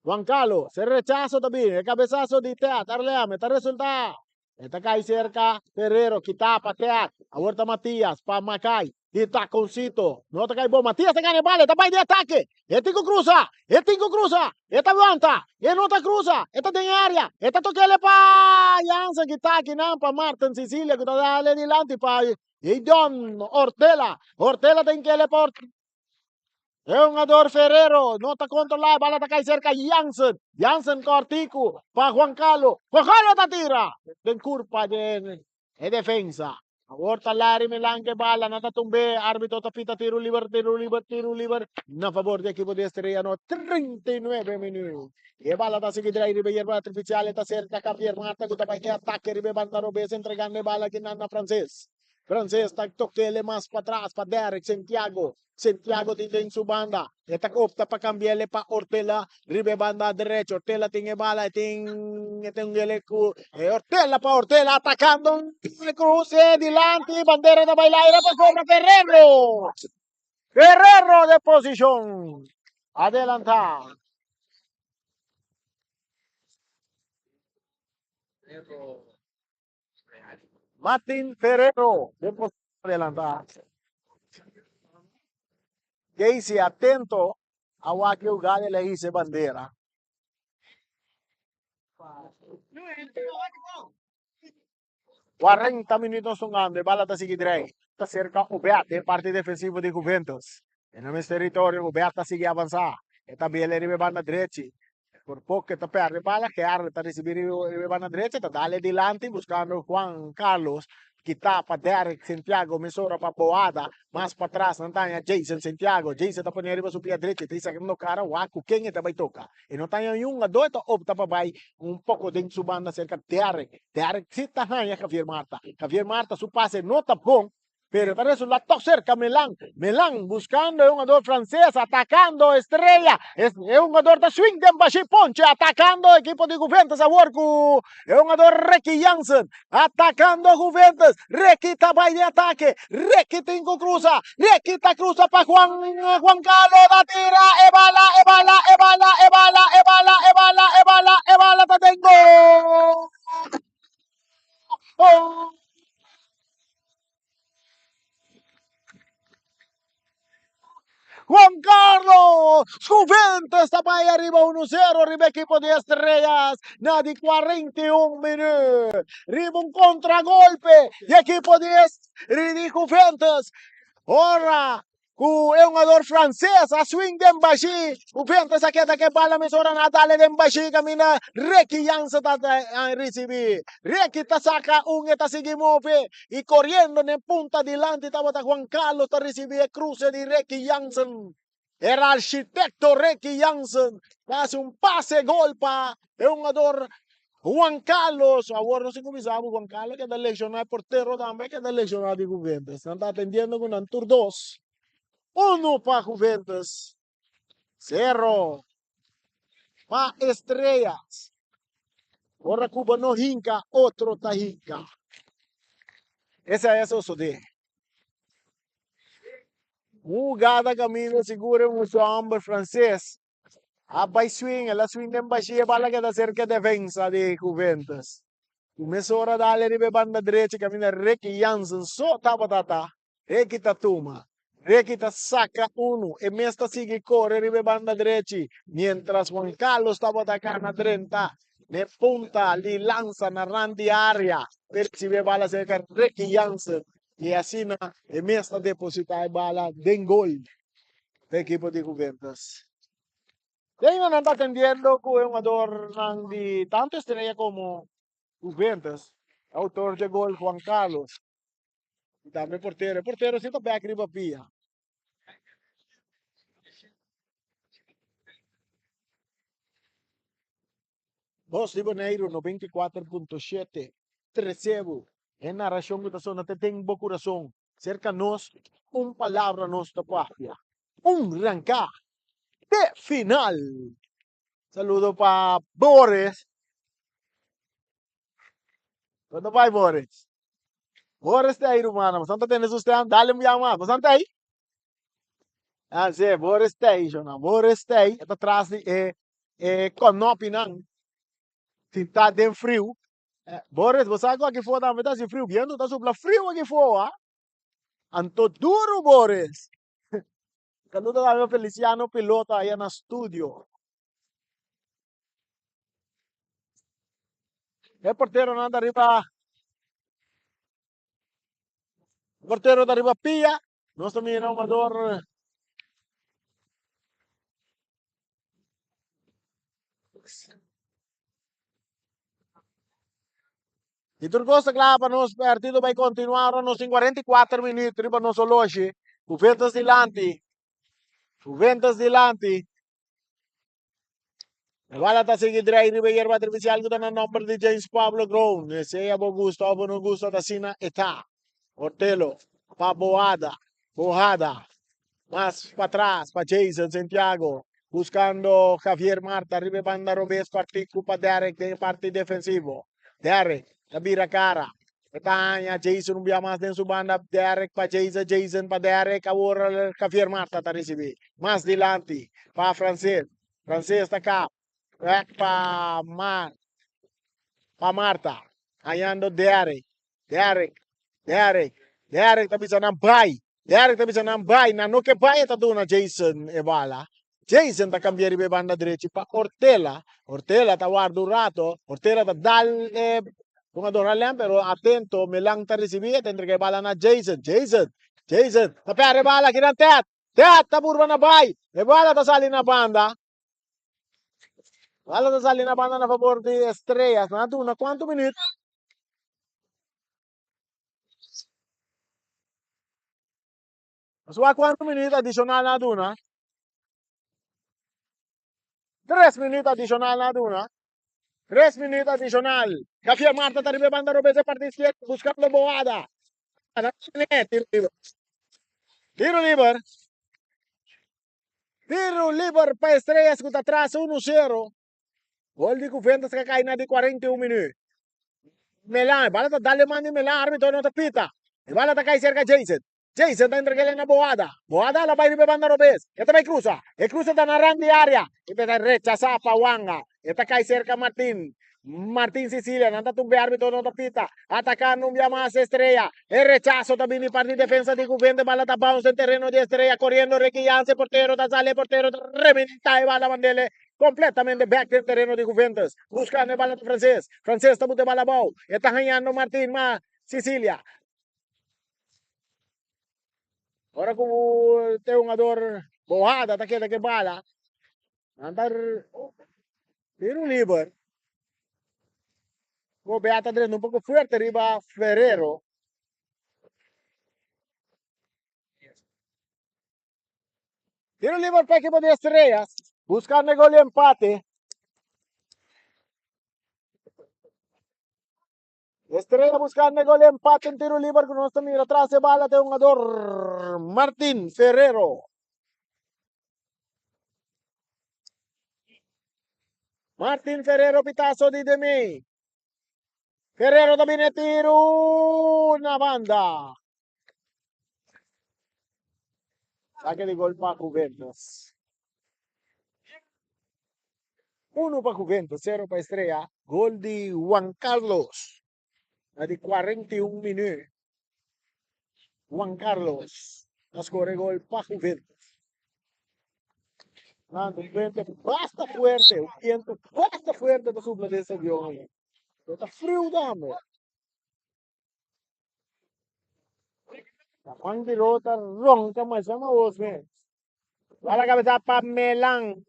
Juan Carlos, e rechazo ta bini, e cabezazo di Ted Arlem, ta resulta. E ta cai cerca Ferrero, kita pa Ted. Awor ta Matias pa Makai, di taconcito. No ta cai bon, Matias ta gana e bala, e ta bai di atake. E tin cu cruza, e tin cu cruza, e ta wanta, e no ta cruza, e ta den area, e ta tokele pa Jansen, kita akinan pa Martin Sicilia cu ta dale dilanti pa Jadon Ortela. Ortela ta inkele pa Ortela. E hungador Ferrero no ta controla e bala ta cay cerca Jansen. Jansen cortico pa Juan Carlos. Juan Carlos ta tira den curpa den e defensa. Awor ta Larry Milan ke bala na ta tumbe. Arbitro ta pita tiro liber, tiro liber, tiro liber na favor di equipo di Estrella no 39 minuut. E bala ta sigui drai riba yerba artificial e ta cerca Javier Marta cu ta bay e atake riba e banda robes entregando e bala kinan na Frances. Frances ta tok'ele mas patras pa Derrick Santiago. Santiago tin den su banda. E ta opta pa cambi'ele pa Ortela riba e banda derecho. Ortela tin e bala, e tin e tin ele cu e Ortela pa Ortela atacando e cruce dilanti. Bandera ta baila aire pa cobra Ferrero. Ferrero de posicion adelanta. Martin Ferrero den posicion adelanta. Casey atento a wak e hugada el a hisa e bandera. 40 minuut nos tungando e bala ta sigui drei. Ta serka Obed den parti defensivo di Juventus. Den nan mes teritorio Obed ta sigui avansa. E ta bele riba e banda drechi. Por poco e ta perde bala, Gerard ta ricibi riba e banda derecha, ta dale dilanti buscando Juan Carlos, kita pa Derrick Santiago, mesora pa Boada, mas patras nan ta haña Jason Santiago, Jason ta pone riba su pia drechi, ta sacando cara wak cu ken e ta bay toca, e no ta haña niun hungador, e ta opta pa bay un poco den su banda cerca Derrick, Derrick si ta haña Javier Marta, Javier Marta su pase no ta bon, Pero ta resulta toch cerca Milan. Milan buscando e hungador francés, atacando Estrella. E hungador ta swing den bashi ponche, atacando equipo di Juventus awor cu e hungador Ricky Jansen. Atacando Juventus. Ricky ta bay di ataque. Ricky tin cu cruza. Ricky ta cruza pa Juan, Juan Carlos ta tira e bala, e bala, e bala, e bala, e bala, e bala, e bala, e bala ta den gol. Oh! Juan Carlos Juventus ta bai ariba 1-0 riba equipo di Estrellas na di 41 minuut. Riba un contragolpe di equipo di, di Juventus. Ora Ku e hungador franses a swing den bashí. Juventus a keda ku e bala mesora na dale den bashí kaminda Ricky Jansen ta risibí. Ricky ta saka un e ta sigui move i koriendo den punta dilanti tabata Juan Carlos ta risibí e kruse di Ricky Jansen. Era architekto Ricky Jansen ta hasi un pase gol pa e hungador Juan Carlos. Awor nos tin kuminsá ku Juan Carlos keda lesioná, e portero tambe keda lesioná di Juventus. Nan ta atendiendo ku nan tur dos. Uno pa Juventus, sero pa Estrellas. Ora ku bo no hinka, otro ta hinka. Esei a sosodé. Hugada kaminda sigur e mucha hòmber franses A bai swing, el a swing den bashí, e bala keda serka defensa di Juventus. Ku mesora dale riba e banda drechi kaminda Ricky Jansen so tabata ta. Ricky ta tuma, Ricky ta saka unu, e mes ta sigui kore riba e banda drechi, mientras Juan Carlos tabata kana drenta n'e punta di lansa na rand di area pa e risibi e bala serka Ricky Jansen i asina e mes ta deposita e bala den gol. Pa ekipo di Juventus. Tenga nan ta atendiendo ku e hungadornan di tanto Estrella komo Juventus. Autor dje gol Juan Carlos i tambe portero. E portero si ta bek riba pia. Bos di Boneiru 94.7 Trece bo e narashon ku ta sona te den bo kurason. Serka nos un palabra nos ta papia. Un ranká te final. Saludo pa Boris. Kon ta bai Boris? Boris ta ei rumana. Bosan ta tende su stem? Dale un bia mas. Bosan ta ei? Ah, sí, Boris ta ei, shona. Boris ta ei. E ta tras di e e konopinan. Sintá den friu. Eh, Boris, bo sa ku aki for tambe ta hasi friu. Bientu ta supla friu aki for, ah. Anto duru, Boris. Saludo tambe pa Feliciano Pilota aya na studio. E porteronan ta riba portero ta riba pia. Nos ta mira un jugador I tur kos ta kla pa nos partido bai kontinuá ora nos tin 44 minüt riba nos oloshi. Juventus dilanti. Juventus dilanti. E bala ta sigui drei riba e yerba artificial ku ta na nomber di James Pablo Groen. Sea bo gusta of bo no gusta ta asina e ta. Ortelo pa Boada. Bohada mas patras pa Jason Santiago buscando Javier Marta riba e banda robes partiku pa Derek den e parti defensivo. Derek ta bira cara. E ta haña Jason un bia mas den su banda. Derek pa Jason, Jason pa Derek. Awor Javier Marta ta ricibi. Mas dilanti pa Francés. Francés ta kap. Bek pa Mar pa Marta. Hañando Derek. Derek, Derek, Derek ta bisa nan bai. Derek ta bisa nan bai. Nan no ke bai e ta duna Jason e bala. Jason ta kambia riba e banda drechi pa Ortela. Ortela ta warda un rato. Ortela ta dal e hungador alem pero atento Melan ta ricibi e ta entrega e bala na Jason. Jason, Jason ta perde e bala kinan Ted. Ted ta burba na bai. E bala ta sali na banda. Bala ta sali na banda na favor di Estrellas. Nan a duna cuanto minuut? Nos wak cuanto minuut adicional nan a duna. Tres minuut adicional nan a duna. Tres minuut adicional. Javier Marta ta riba e banda robes e parti izquierdo buscando Boada. Tiro liber. Tiro liber. Tiro liber pa Estrellas ku ta tras uno sero. Gol di Juventus ka kai na di 41 minuut. Melan, e bala ta dal e man di Melan, arbitro no ta pita. E bala ta kai serka Jason. Jason ta entreg'el na Boada. Boada la bai riba e banda robes. E ta bai krusa. E krusa ta na ran di area. E ta rechasa pa Wanga. E ta kai serka Martin. Martin Sicilia, nan ta tumbe arbitro no ta pita. Atacando un bia mas Estrella. E rechazo ta bini parti defensa di Juventus. Bala ta bounce den terreno di Estrella. Corriendo Ricky Janse, portero ta sali, portero ta rementa e bala mandele completamente back den terreno di Juventus. Buscando e bala ta Frances. Frances ta buta e bala abou. E ta hañando Martin ma Sicilia. Ora cu te hungador Bohada ta keda ke bala. Nan ta tiro liber. Gobea ta drenta un poco fuerte riba Ferrero. Tiro liber pa equipo de Estrellas. Buscando el gol de empate. Estrella buscando el gol de empate en tiro liber que nos mira atrás de bala de un jugador Martín Ferrero. Martín Ferrero pitazo di Demi. Ferrero ta bini tiro na banda. Saque di gol pa Juventus. Uno pa Juventus, cero pa Estrella. Gol di Juan Carlos. Na di 41 minuut. Juan Carlos a score gol pa Juventus. Nando, un viento basta fuerte, un viento basta fuerte ta supla den stadion ahí. Ta friu tambe. Juan Biro ta ronca masha mahos mes. Bala cabeza pa Melan.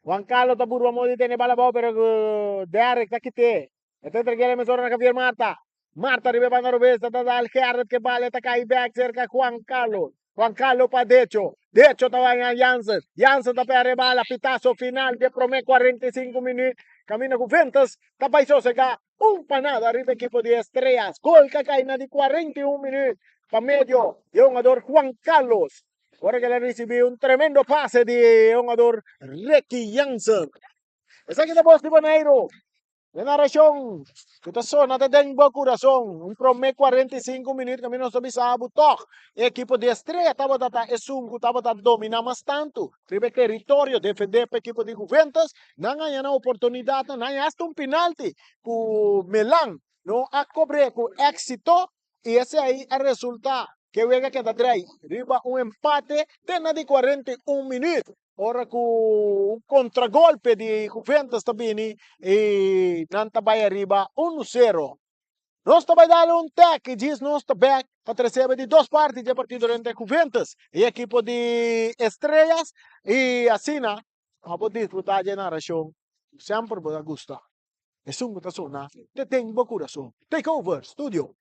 Juan Carlos ta burba modo di tene bala abou pero Derrick ta kit'é. E ta entreg'é mesora na Javier Marta. Marta riba e banda robes ta dal Gerrit ke bala e ta kai bek serka Juan Carlos. Juan Carlos pa Decho. Decho ta bai na Jansen. Jansen ta perde e bala. Pitaso final di e prome 45 minuut. Kaminda ku Ventus ta bai sosega un pa nada riba ekipo di Estrellas. Gol ka kai na di 41 minuut pa medio di e hungador Juan Carlos. Ora ku el a risibí un tremendo pase di e hungador Ricky Jansen. Esaki ta bos di Boneiru. E narashon ku ta sona ta den bo kurason. Un promé 45 minüt kaminda nos ta bisa bo tòg e ekipo di Estrella tabata ta esun ku tabata dominá mas tantu riba e teritorio defendé pa ekipo di Juventus. Nan haña nan oportunidatnan, nan haña asta un pinalti ku Milan no a kobr'é ku éksito i esei a resultá ku e wega keda drei riba un empate te na di 41 minüt. Ora ku un kontragolpe di Juventus ta bini i nan ta bai ariba unu sero. Nos ta bai dal un tek i djis nos ta bek pa tresebe di dos parti dje partido entre Juventus i ekipo di Estrellas i asina pa bo disfruta dje narashon ku semper bo ta gusta. Esun ku ta sona te den bo kurason. Take over studio.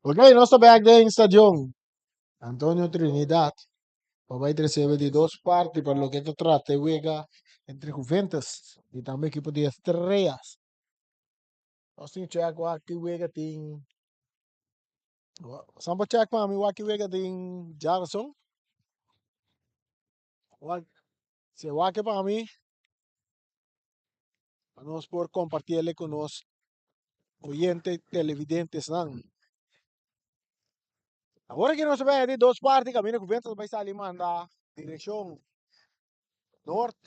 Ok, nos ta bek den stadion Antonio Trinidad pa bai trece di dos parti pa loke ta trata e wega entre Juventus y tambe ekipo di Estrellas. Nos tin check wak ki wega tin. San por check pa mi wak ki wega tin djarason. Wak, si wak pa mi pa nos por compartiele cu nos oyente televidentesnan. Awor aki nos ta bay di dos parti caminda cu Ventas bay sali manda direccion noord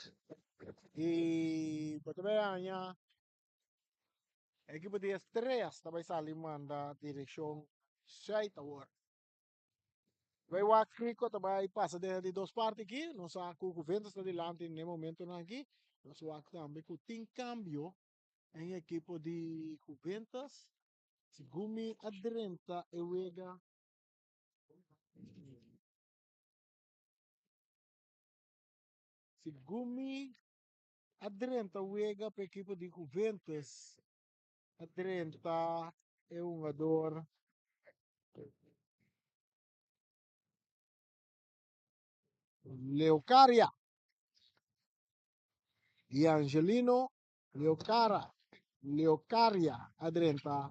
y bo ta bay haña ekipo di Estrellas ta bay sali manda direccion zuid awor. Bay wak kiko ta bay pasa den di dos parti aki. Nos sa ku Juventus ta dilanti den e momentonan aki. Nos wak tambe ku tin kambio en e ekipo di Juventus. Segun mi a drenta e wega. Segun mi a drenta wega pa ekipo di Juventus. A drenta e hungador Leocaria y Angelino Leocara Leocaria a drenta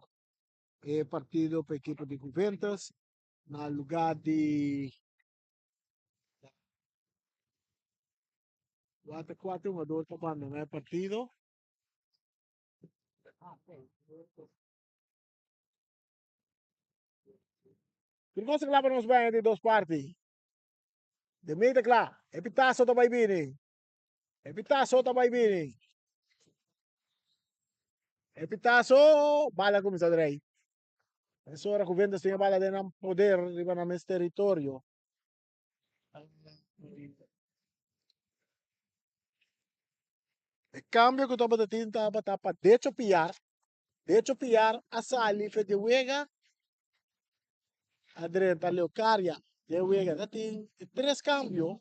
e partido pa ekipo di Juventus na lugar di Wata cuatro hungador ta bandona e partido. Tur cosa kla pa nos baña di dos parti. De meter kla. E pitazo ta bai bini. E pitazo ta bai bini. E pitazo bala kuminsá drei. Es ora ku Ventas tin e bala den nan poder riba nan mes teritorio. E cambio cu tabata tin tabata pa Decho Piar. Decho Piar a sali fe di wega a drenta Leocaria den wega. Ta tin tres cambio.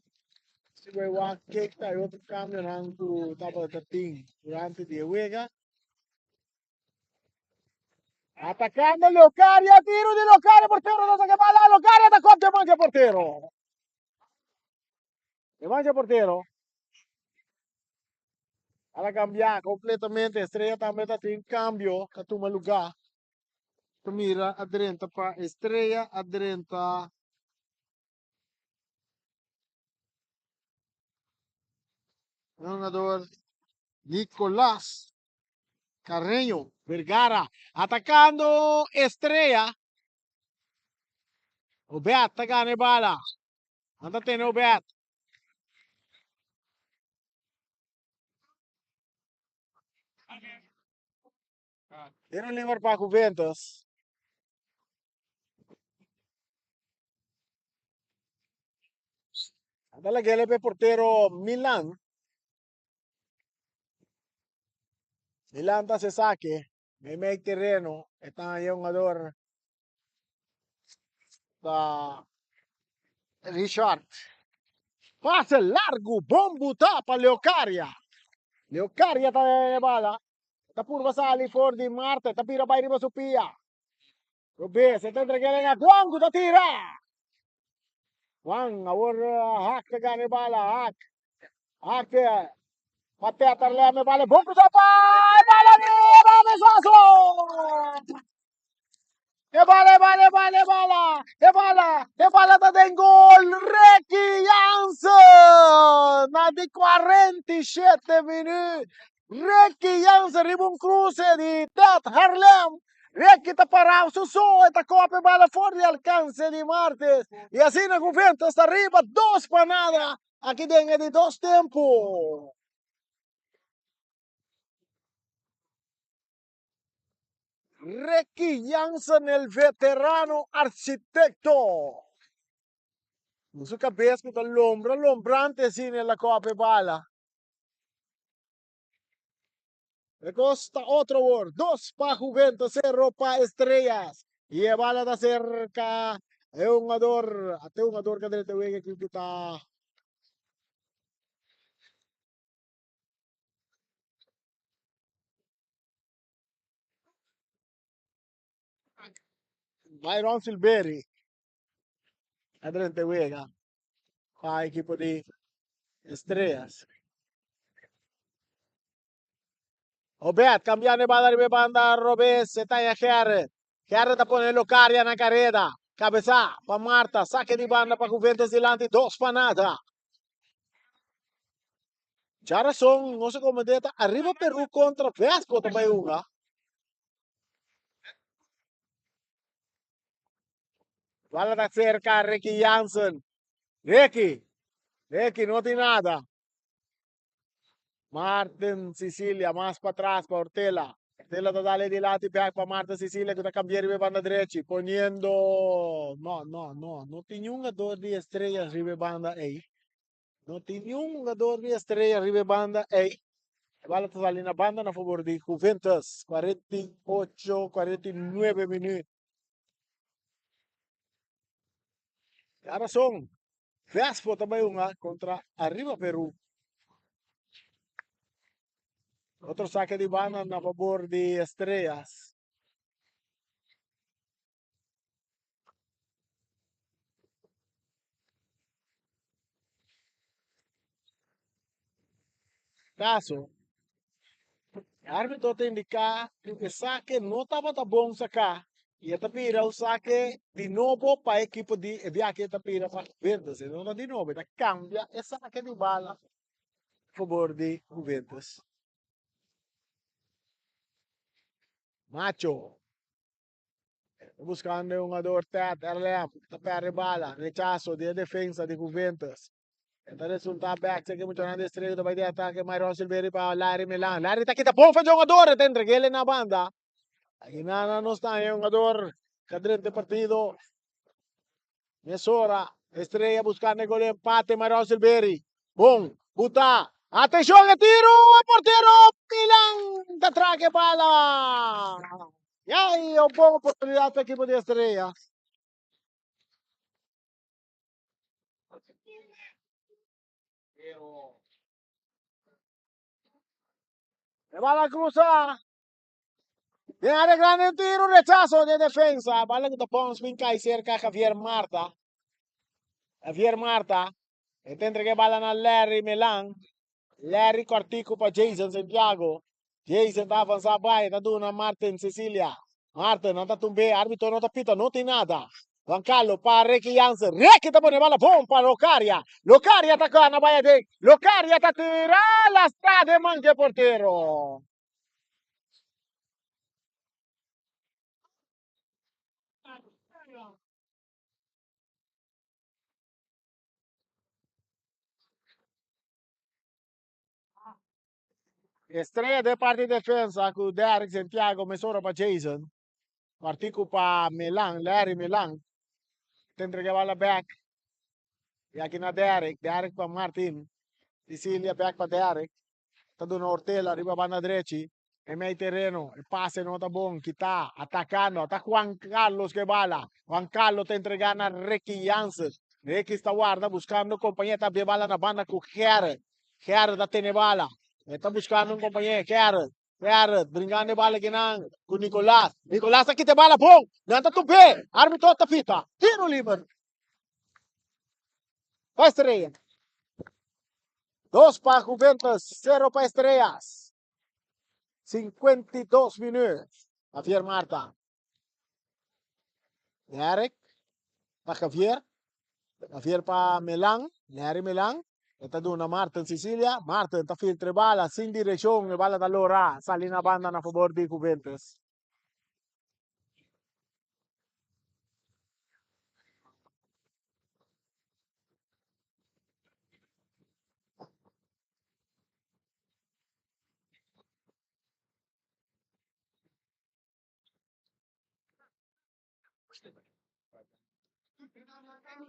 Si bo wak kek ta e otro cambionan cu tabata tin durante di e wega. Atacando Leocaria, tiro di Leocaria, portero ta saca bala, Leocaria ta kop de mancha portero. De mancha portero. Ala cambia completamente, Estrella tambe ta tin cambio, ta tuma lugar. Ta mira adrenta pa Estrella, adrenta Jugador Nicolás Carreño Vergara atacando Estrella. Obed ta gana e bala. Anda tene Obed. Tiro liber pa Juventus. Anda la gele pe portero Milan. Milan ta se saque. Meimei terreno. Está ahí un jugador. Ta Richard. Pase largo. Bombo tapa Leocaria. Leocaria ta de bala. Ta purba sali for di Marte. Ta bira bai riba su pia. Robes, e ta entreg'é na Juan ku ta tira. Juan awor Hak ta gana e bala. Hak. Hak pa Peter Lem e bala bon krusa pa e bala riba Mesaso. E bala, e bala, e bala, e bala, e bala, e bala ta den gol. Ricky Jansen na di 47 minuut. Ricky Jansen riba un cruce di Ted Harlem. Ricky ta pará su so, e ta kope bala for di alkanse di Martes. I asina Juventus ta riba 2-0 aki den e di dos tempu. Ricky Jansen, el veterano architekto. Ku su kabes ku ta lombra lombrante asina el a kope bala. E kos ta otro awor. Dos pa Juventus, sero pa Estrellas. I e bala ta serka e hungador. Ate hungador ka drenta wega aki ku ta Byron Silveri a drenta wega pa ekipo di Estrellas. Obed cambiando e bala riba e banda robes e taya Gerrit. Gerrit ta pone Locaria na careda. Cabeza pa Marta. Saque di banda pa Juventus dilanti 2-0. Djarason nos a komand'é ta ariba Peru kontra Vesco ta bai hunga. Bala ta serka Ricky Jansen. Ricky, Ricky no tin nada. Martin Sicilia mas patras pa Ortela. Ortela ta dale dilanti bek pa Martin Sicilia ku ta kambia riba e banda drechi poniendo no no no no tin niun hungador di Estrellas riba e banda ei. No tin niun hungador di Estrella riba e banda ei. E bala ta sali na banda na favor di Juventus. 48, 49 minuut. Djarason, Vespo ta bai hunga kontra Arriba Peru. Otro sake di banda na favor di Estrellas. Caso, e arbitro ta indica cu e sake no tabata bon saca y e ta bira un sake di nobo pa e ekipo di e biaha e ta bira pa Juventus. E no ta di nobo, e ta cambia e sake di bala a favor di Juventus. Macho. Buscando e hungador Ted RLM. Ta perde bala. Rechazo di e defensa di Juventus. E ta resulta back. Seki muchanan di Estrella ta bai di atake. Myron Silveri pa Larry Milan. Larry ta kita bon fe di hungador. E ta entreg'el na banda. Aki nana nos ta e hungador ka drenta e partido. Mesora Estrella buscando e gol di empate. Myron Silveri. Bon. Buta. Atencion e tiro. E portero Milan ta traga e bala. Y ahí un bon oportunidad pa equipo di Estrella. E bala cruza. Den área grande un tiro, rechazo de defensa. Bala que ta pons bin cai cerca Javier Marta. Javier Marta. E ta entrega bala na Larry Milan. Larry cortico pa Jason Santiago. Jason ta avanza bai, ta duna Martin Cecilia. Martin nan ta tumbe, arbitro no ta pita, no tin nada. Juan Carlos pa Ricky Jansen. Ricky ta pone bala bon pa Locaria. Locaria ta gana bai aden. Locaria ta tira lastra den man dje portero. Estrella den parti defensa ku Derrick Santiago mesora pa Jason. Partiku pa Milan, Larry Milan. Ta entrega bala back. Y aki na Derrick, Derrick pa Martin. Sicilia back pa Derrick. Ta duna Ortela riba banda drechi. E mei tereno, e pase no ta bon, kita atacando, ta Juan Carlos ke bala. Juan Carlos ta entrega na Ricky Jansen. Ricky sta warda buscando compañía, ta bie bala na banda ku Gerrit. Gerrit ta tene bala. E ta buscando un compañía, Gerrit. Gerrit bringando e bala kinan ku Nicolas. Nicolas ta kita e bala bon. Nan ta tupe. Arbitro ta pita. Tiro liber. Pa Estrella. 2 pa Juventus, 0 pa Estrellas. 52 minuut. Javier Marta. Derek pa Javier. Javier pa Milan. Larry Milan. E ta duna Martin Sicilia. Martin ta filtra e bala sin direccion. E bala ta lora. Sali na banda na favor di Juventus.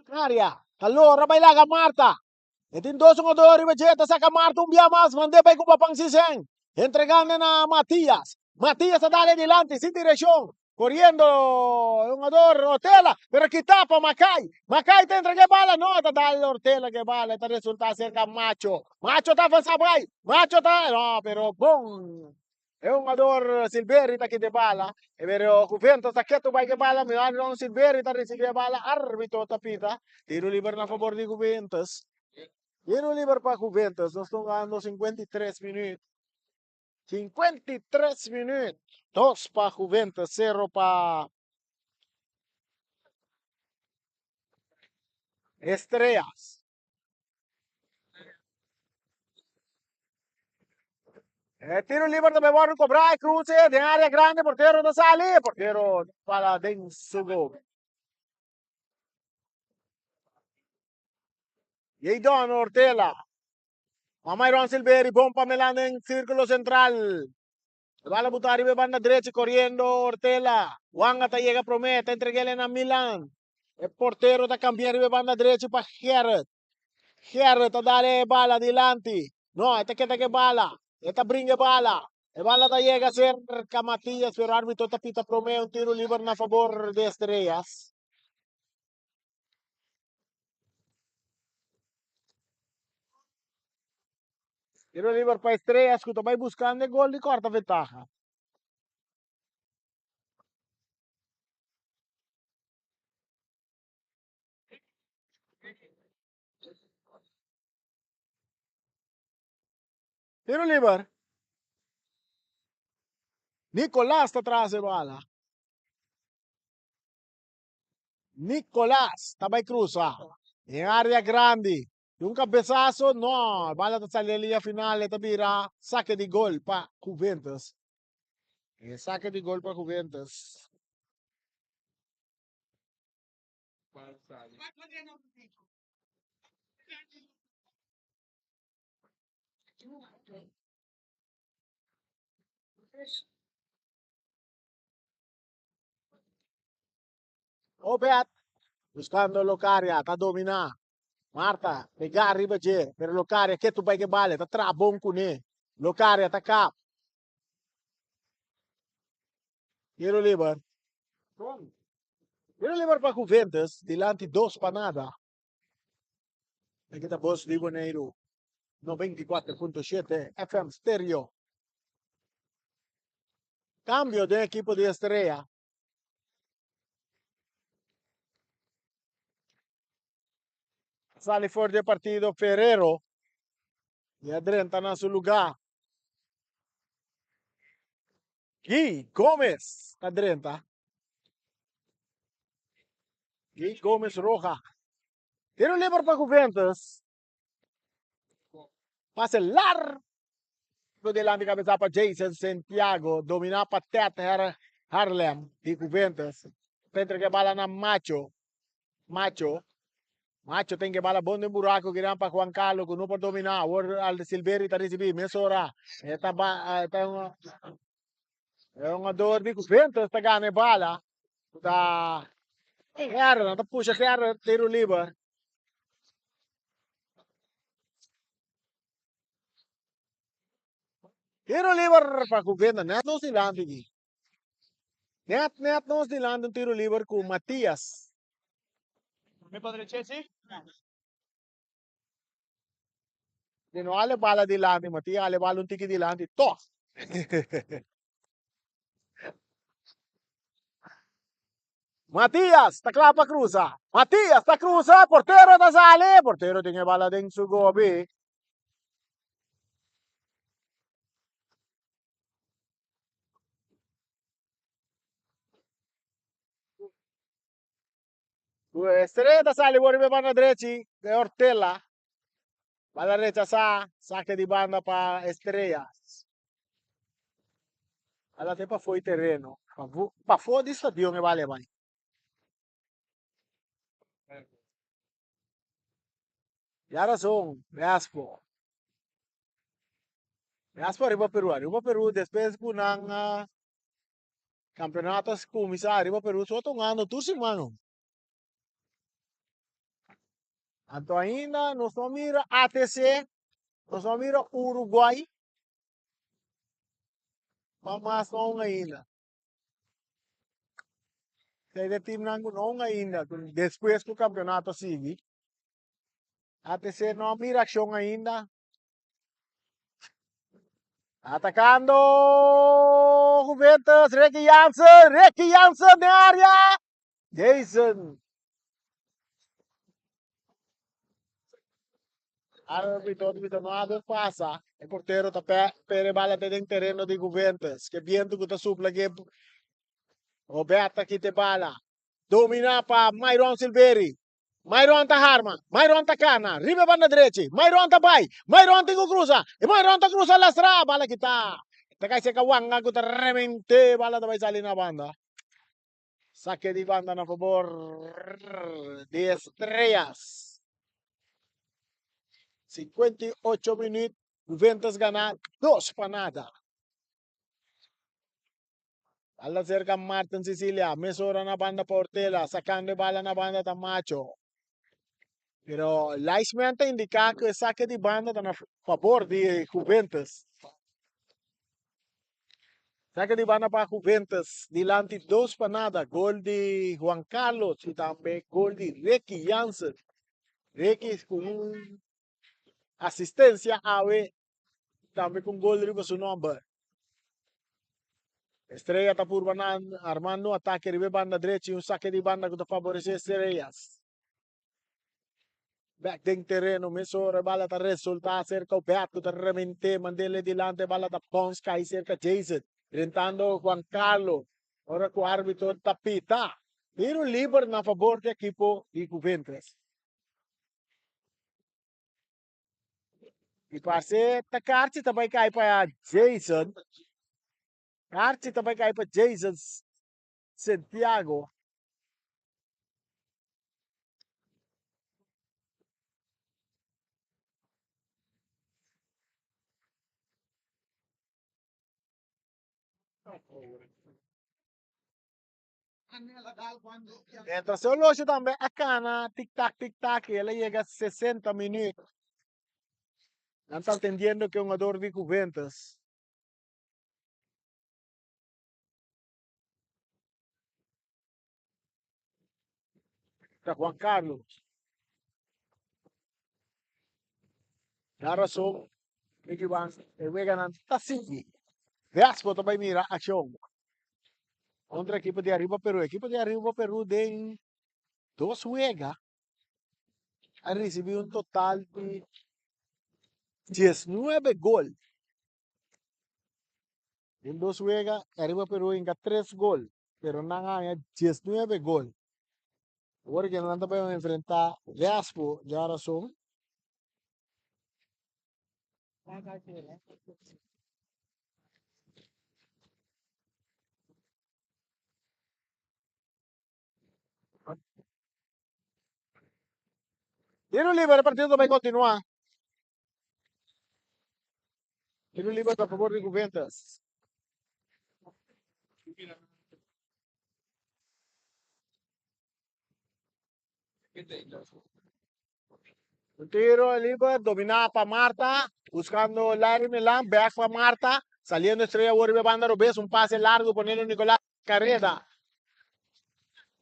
Aria, ta lora bai laga Marta. E tin dos jugador riba dje, ta saca Marta un bia mas, mand'é bai cu Papan Sisen. Entregando na Matias. Matias ta dale dilanti sin direccion. Coriendo e jugador Ortela, pero kita pa Makai. Makai ta entrega e bala, no, ta dal Ortela ke bala, ta resulta cerca Macho. Macho ta avanza bai, Macho ta, no, pero bon. E hungador Silveri ta kita e bala. Pero Juventus ta ketu bai ku e bala. Mirando Silveri ta risibi e bala. Arbitro ta pita. Tiro liber na fabor di Juventus. Tiro liber pa Juventus. Nos ta hungando 53 minuut. 53 minuut. Dos pa Juventus, sero pa Estrellas. E tiro liber tambe wòrdu kobrá. E kruse den área grande. Portero ta sali. Portero para den su gol. Jadon Ortela. Mamairon Silveri bon pa Melan den sírkulo sentral. E bala buta riba e banda drechi koriendo Ortela. Wanga ta yega promé, ta entreg'el na Milan. E portero ta kambia riba e banda drechi pa Gerrit. Gerrit ta dal e bala dilanti. No, e ta keda ku e bala. E ta bringa e bala. E bala ta yega serka Matias, pero arbitro ta pita promé un tiro liber na fabor di Estrellas. Tiro liber pa Estrellas ku ta bai buskando e gol di kòrta ventaha. Tiro liber. Nicolas ta tras e bala. Nicolas ta bai cruza den area grandi. Di un cabezazo, no, bala ta sali den liña final, e ta bira saque di gol pa Juventus. E saque di gol pa Juventus. Obed buscando Locaria, ta domina. Marta pega riba dje, pero Locaria ketu bai ke bale, ta traha bon kuné. Locaria ta kap. Tiro liber. Tiro liber pa Juventus, dilanti dos pa nada. Aki ta Bos di Boneiru, 94.7 FM Stereo. Cambio den ekipo di Estrella. Sali for di e partido Ferrero y a drenta na su lugar. Guy Gomez ta drenta. Guy Gomez Roja. Tiro liber pa Juventus. Pase largo delante cabeza pa Jason Santiago. Domina pa Ted Harlem di Juventus. Ta entrega bala na Macho. Macho. Macho ten ke bala bon den buraco kinan pa Juan Carlos ku no por domina. Awor Alde Silveri ta ricibi mesora. E ta ba e ta un e hungador di Juventus ta gana e bala. Ta Gerrit, ta pusha Gerrit tiro liber. Tiro liber pa Juventus. Net nos dilanti aki. Net, net nos dilanti un tiro liber ku Matias. Di no ale bala dilanti, Matias ale bala un tiki dilanti, tok! Matias ta kla pa krusa. Matias ta krusa, portero ta sali, portero tin e bala den su gobi. Estrella ta sali por riba e banda drechi de Ortela. Bala rechasá, sake di banda pa Estrellas. Bala te pafó di tereno, pafó di stadion e bala e bai. Ya razon, Reaspo. Reaspo ariba Peru, ariba Peru despues ku nan campeonato a kuminsá ariba Peru so ta hungando tur siman. Anto ainda nos no mira ATC, nos no mira Uruguay, pa mas no hunga ainda. Esei ta e teamnan ku no hunga ainda, ku despues ku campeonato a sigui. ATC no a mira accion ainda. Atacando Juventus, Ricky Jansen, Ricky Jansen den área. Jason. Arbitro ta no a pasa. E portero ta pere bala te den tereno di Juventus. Ke biento ku ta supla ke Roberta kite bala. Domina pa Myron Silveri. Myron ta harma, Myron ta kana, riba e banda drechi, Myron ta bai, Myron tin ku krusa, i Myron ta krusa lastra, bala kita. Ta kai seka wanga ku ta remente, bala ta bai sali na banda. Sake di banda na fabor di Estrellas. 58 minuut, Juventus gana 2-0. Bala cerca Martin Sicilia. Mesora na banda pa Ortela. Sacando e bala na banda ta Macho. Pero linesman ta indica cu e saque di banda ta na favor di Juventus. Saque di banda pa Juventus. Dilanti 2-0. Gol di Juan Carlos y tambe gol di Ricky Jansen. Ricky cu un asistencia awe tambe cu un gol riba su nomber. Estrella ta purba nan armando un atake riba e banda drechi, un sake di banda ku ta faboresé Estrellas. Bek den tereno, mesora e bala ta resultá serka Obed ku ta rement'é, mand'é dilanti, e bala ta bòns kai serka Jason, rentando Juan Carlo ora ku árbitro ta pita. Tiro liber na fabor di ekipo di Juventus. I parse ta karchi ta bai kai pa Jason. Karchi ta bai kai pa Jason Santiago. Mientras e horloge tambe a cana tic tac tic tac y el a yega 60 minuut. Nan ta atendiendo cu e hungador di Juventus. Ta Juan Carlos. Da razon Ricky Van e weganan ta sigui. Vespo ta bai mira accion contra equipo di Arriba Peru. Equipo di Arriba Peru den dos wega a ricibi un total di 19 gol. Den dos wega Arriba Peru hinca 3 gol, pero nan haña 19 gol. Awor ke nan ta bai enfrenta Vespo djarason. Tiro liber, e partido ta bai continua. Tiro liber a favor di Juventus. Un tiro liber dominá pa Marta, buscando Larry Milan, back pa Marta, saliendo Estrella awor riba e banda robes, un pase largo poniendo Nicolas careda.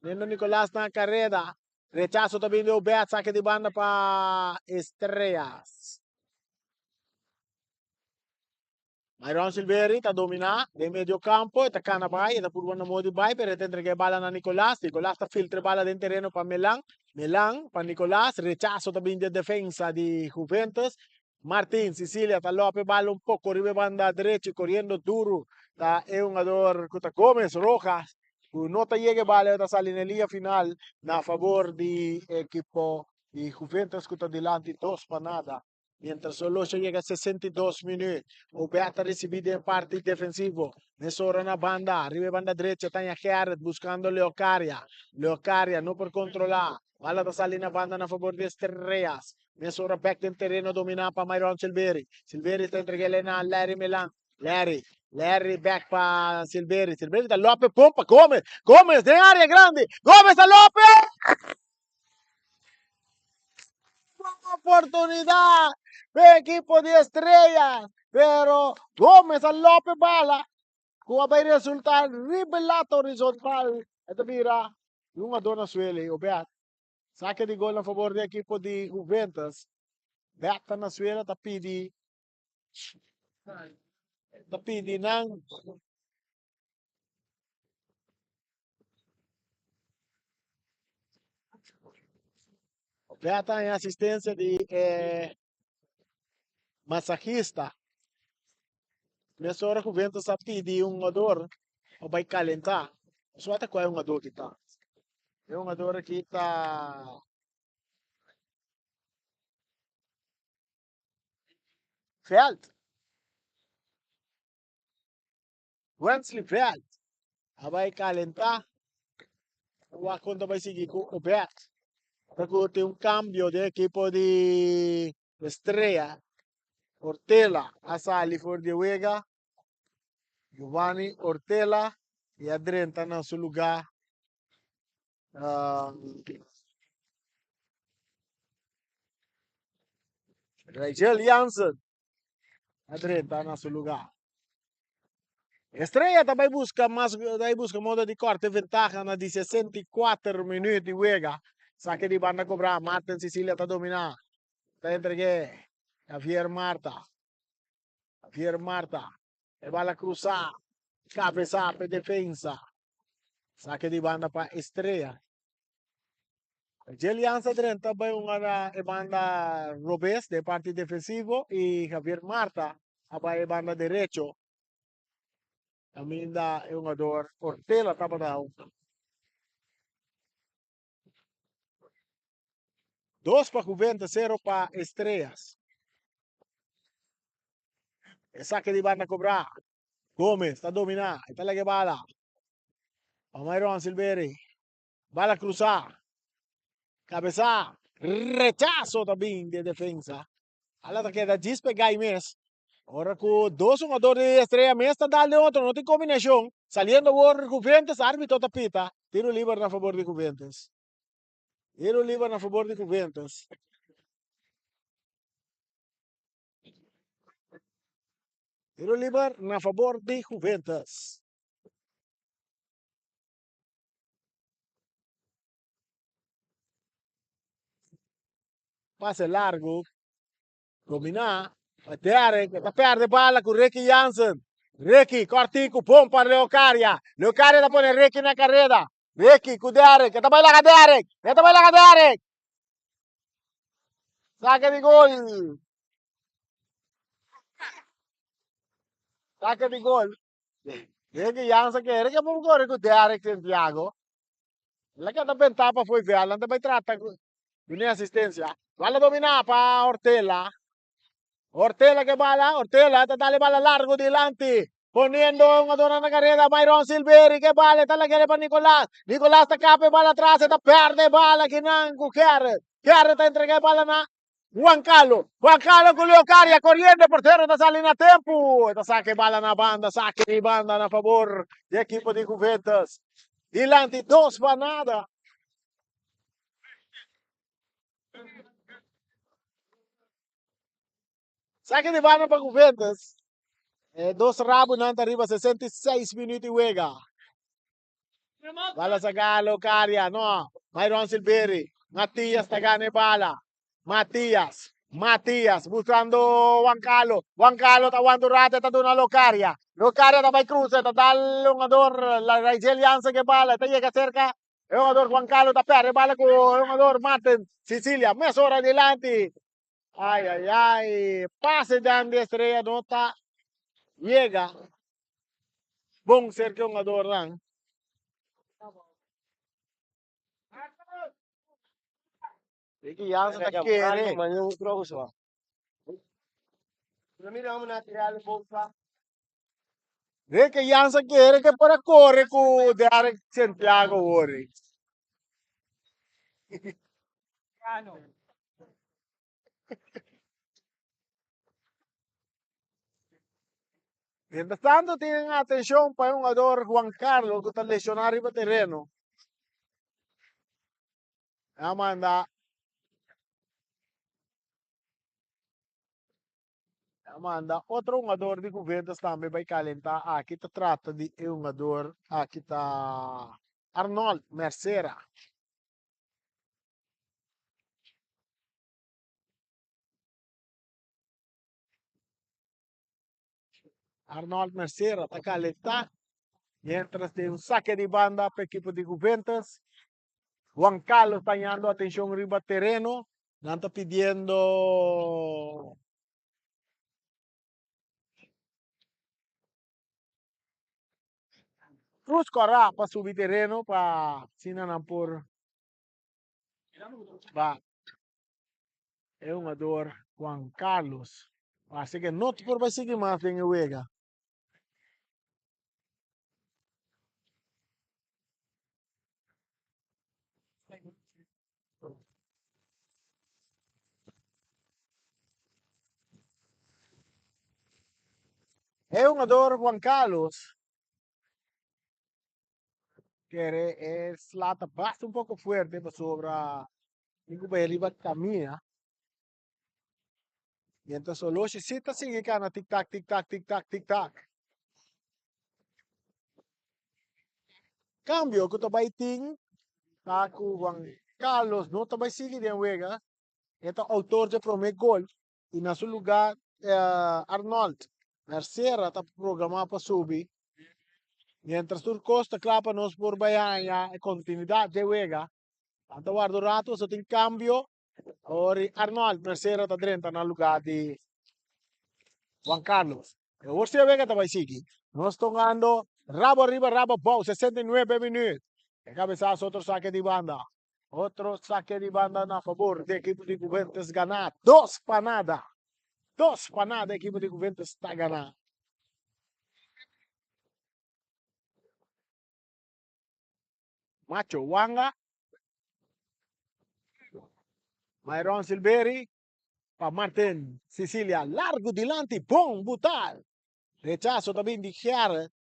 Poniendo Nicolas na careda. Rechazo ta bin di Obed, saque di banda pa Estrellas. Myron Silveri ta dominá den medio kampo, e ta kana bai, e ta purba na modo di bai, pero e ta entrega e bala na Nicolas. Nicolas ta filtra e bala den tereno pa Melan. Melan pa Nicolas, rechaso ta bin di e defensa di Juventus. Martin Sicilia ta lopa e bala un poko riba e banda drechi, koriendo duru ta e hungador ku ta Gomez Rojas, ku no ta yega e bala, e ta sali na e liña final na fabor di ekipo di Juventus ku ta dilanti 2-0. Mientras Olosha yega 62 minuut, Obed ta ricibi den parti defensivo. Mesora na banda, riba e banda drecha Tanya Gerrit buscando Leocaria. Leocaria no por controla. Bala ta sali na banda na favor di Estrellas. Mesora bek den tereno domina pa Myron Silveri. Silveri ta entrega na Larry Milan. Larry, Larry bek pa Silveri. Silveri ta lope pompa Gomez. Gomez den area grandi. Gomez ta lope! Oportunidad pe equipo di Estrellas, pero Gómez a lope bala cu a bay resulta riba e lata horizontal. E ta bira un a na suelo, Obed. Saque di gol na favor di equipo di Juventus. Bek ta na suelo ta pidi. Ta pidi nan. Obed ta haña asistencia di e masahista. Mesora Juventus a pidi un hungador pa bai calenta. Nos wak ta cua e hungador ki ta. E hungador aki ta Veld. Wensley Veld a bai calenta. Wak con ta bai sigui cu Obed. Ta cu tin un cambio den ekipo di Estrella. Ortela a sali for di e wega. Giovanni Ortela y a drenta na su lugar Rachel Jansen a drenta na su lugar. Estrella ta bai busca mas, bai busca modo di corte ventaha na di 64 minuut di wega. Saque di banda cobra, Martin Cecilia ta domina. Ta entregue Javier Marta. Javier Marta. E bala cruza. Cabeza pe defensa. Saque di banda pa Estrella. Jelianza drenta bai un na e banda robes de parti defensivo y Javier Marta a bai e banda derecho. Caminda e jugador Ortela tabata. Dos pa Juventus, cero pa Estrellas. E saque di banda cobra. Gomez ta domina. E ta lege bala. Pa Myron Silveri. Bala cruza. Cabeza. Rechazo ta bin de defensa. Ala ta keda djis pe gai mes. Ora cu dos jugador di Estrella mes ta dal den otro, no tin combinacion. Saliendo awor Juventus, arbitro ta pita. Tiro liber na favor di Juventus. Tiro liber na favor di Juventus. Tiro liber na favor di Juventus. Pase largo. Dominá. Pa Derek. E ta perde bala ku Ricky Jansen. Ricky kortiku bon pa Leocaria. Leocaria ta pone Ricky na kareda. Ricky ku Derek. E ta bai laga Derek. E ta bai laga Derek. Sake di gol. Sake di gol. Ricky Jansen kere ke por kore ku Derek Santiago. El a keda bentá pa fo'i vèld, nan ta bai trata ku duna asistensia. Bala dominá pa Ortela. Ortela ke bala, Ortela ta dal e bala largu dilanti. Poniendo e hungadornan na kareda, Myron Silveri ke bala, e ta lag'el pa Nicolas. Nicolas ta kapa e bala atras, e ta pèrdè e bala kinan ku Gerrit. Gerrit ta entregá e bala na Juan Carlos. Juan Carlos ku Leocaria koriendo, e portero ta sali na tempu. E ta saka e bala na banda, saka di banda na fabor di ekipo di Juventus. Dilanti dos pa nada. Saka di banda pa Juventus. E dos rabunan ta riba 66 minuut di wega. Bala saca Locaria, no. Myron Silveri. Matias ta gana e bala. Matias. Matias buscando Juan Carlos. Juan Carlos ta aguanta un rato, ta duna Locaria. Locaria ta bai cruza, ta dal jugador la Raigel Jansen ke bala, ta yega cerca. E jugador Juan Carlos ta perde bala ku e jugador Martin Sicilia. Mesora dilanti. Ay, ay, ay. Pase dan di Estrella no ta yega. Bon cerca e hungadornan. Ricky Jansen ta kere. Ricky Jansen kere ke por a kore ku Derek Santiago wori. Mientras tanto tienen atención pa e hungador Juan Carlos ku ta lesioná riba tereno. A manda a manda otro hungador di Juventus tambe bai calentá. Aki ta trata di e hungador aki ta Arnold Mercera. Arnold Mercera ta kalentá mientras den un sake di banda pa ekipo di Juventus. Juan Carlos ta hañando atenshon riba tereno. Nan ta pidiendo Cruz Corá pa subi tereno pa asina nan por ba e hungador Juan Carlos. Parece que no por bai sigui mas den e wega. E hungador Juan Carlos kere e slata basta un poco fuerte pasobra tin cu bay riba camina. Mientras Oloshi si ta sigui cana tic tac tic tac tic tac tic tac. Cambio cu ta bay tin ta cu Juan Carlos no ta bay sigui den wega. E ta autor dje prome gol y na su lugar Arnold Mercera ta programa pa subi. Mientras tur cos ta cla pa nos por bay haña e continuidad dje wega. Nan ta warda un rato pasobra tin cambio. Ori Arnold Mercera ta drenta na lugar di Juan Carlos. E awor si e wega ta bai sigui. Nos tongando rabo ariba rabo abou 69 minuut. E cabesazo otro saque di banda. Otro saque di banda na favor di equipo di Juventus gana dos pa nada. Dos pa nada equipo di Juventus ta gana. Macho Wanga, Myron Silveri pa Martin Sicilia largo dilanti bon butal rechazo ta bin di Gerrit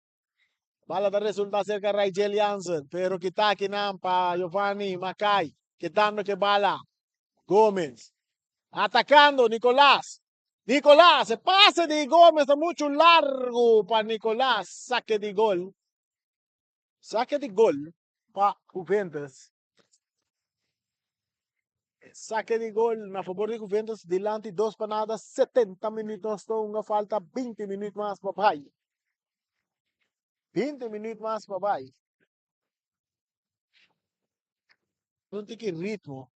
bala ta resulta cerca Raijel Jansen pero kita akinan pa Giovanni Mackay ketando ke bala Gomez atacando Nicolas Nicolas e pase di Gomez ta mucho largo pa Nicolas sake di gol. Sake di gol pa Juventus. Sake di gol na favor di Juventus dilanti dos pa nada 70 minuut nos ta hunga falta 20 minuut mas pa bai. 20 minuut mas pa bai. Un tiki ritmo.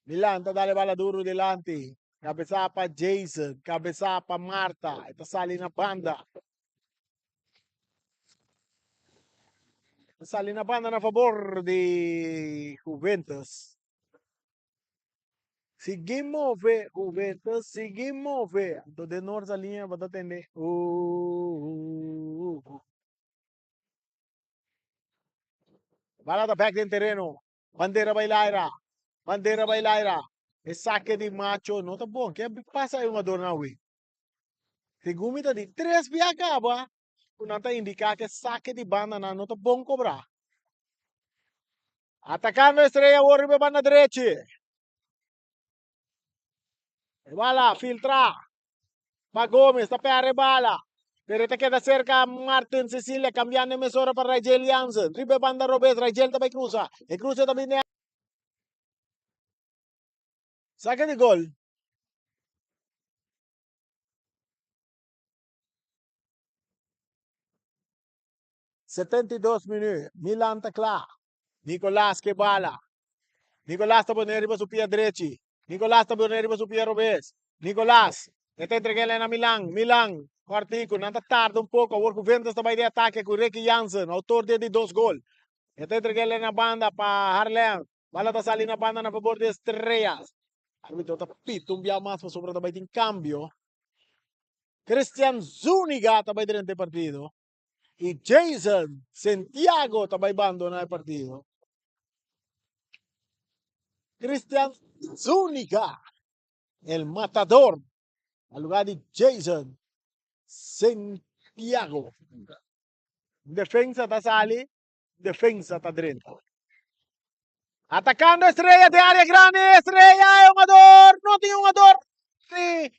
Milan ta dale bala duro dilanti. Kabesa pa Jason, kabesa pa Marta. E ta sali na banda. Ta sali na banda na favor di Juventus. Sigui move Juventus, sigui move. Anto den Norza linea bo ta tende. Uh, uh, uh. Bala ta bek den tereno. Bandera bai laira. Bandera bai laira. E sake di Macho no ta bon. Ke pasa e hungadornan awe? Segun mi ta di tres bia kaba ku nan ta indiká ku e sake di bandanan no ta bon kobrá. Atakando Estrella awor riba e banda drechi. E bala filtra pa Gomez ta perde e bala. Pero e ta keda serka Martin Cecilia kambiando e mesora pa Raijel Jansen. Riba e banda robes Raijel ta bai krusa. E krusa ta bini. Sake di gol. 72 minuut. Milan ta kla. Nicolas ke bala. Nicolas ta pone riba su pia drechi. Nicolas ta pone riba su pia robes. Nicolas. E ta entrega na Milan. Milan. Kortico. Nan ta tarda un poco. Awor Juventus ta bai di atake ku Ricky Jansen. Autor di dos gol. E ta entrega na banda pa Harlem. Bala ta sali na banda na fabor di Estrellas. Arbitro ta pita un bia mas pasobra ta bai tin cambio. Christian Zuniga ta bai drenta e partido. Y Jason Santiago ta bai bandona e partido. Christian Zuniga, el matador, na lugar di Jason Santiago. Defensa ta sali Defensa ta drenta. Atacando Estrella de área grande. Estrella é jugador. No tin jugador. Sí.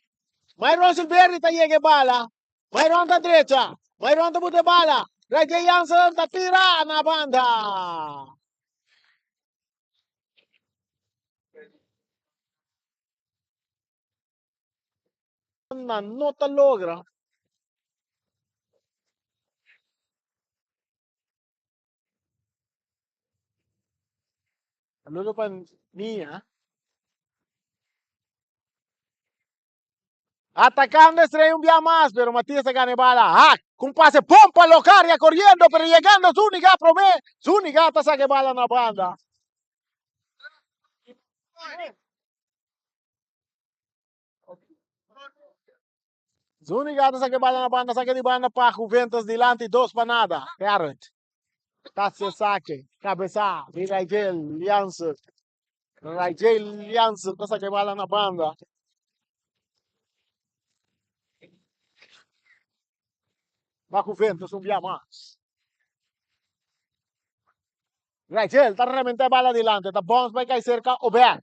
Myron Silveri ta llega bala. Myron ta derecha. Myron ta bute bala. Reggie Jansen ta tira na banda. nan no ta logra. Saludo pa Nia. Atacando Estrella un bia mas, pero Matias a gana e bala. Haak, cu un pase bon pa Locaria corriendo, pero llegando Zuniga prome. Zuniga ta saca e bala na banda. Zuniga ta saca e bala na banda, saca di banda pa Juventus dilanti 2-0. Garrett ta se saque, cabeza di Rigel Jansen. Rigel Jansen ta saca e bala na banda. Pa Juventus un bia mas. Rigel ta rementa e bala dilanti, ta bounce bai cai cerca Obed.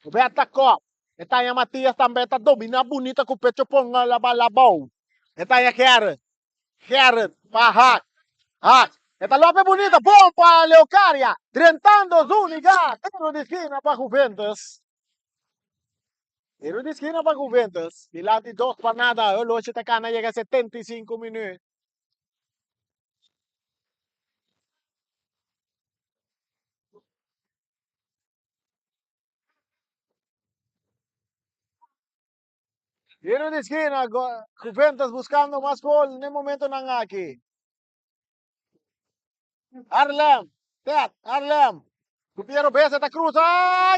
Obed ta kop. E taña Matias tambe ta domina bunita ku pecho ponga la bala abou. E taña Gerrit. Gerrit pa Haak. Haak. E ta lope bunita. Bon pa Leocaria. Drentando Zuniga. Tiro di skina pa Juventus. Tiro di skina pa Juventus. Dilanti 2-0. Oloshi ta kana yega 75 minuut. Tiro di skina, Juventus buscando mas gol n'e momentonan aki. Harlem, Ted, Harlem. Ku Piero Besa ta cruza,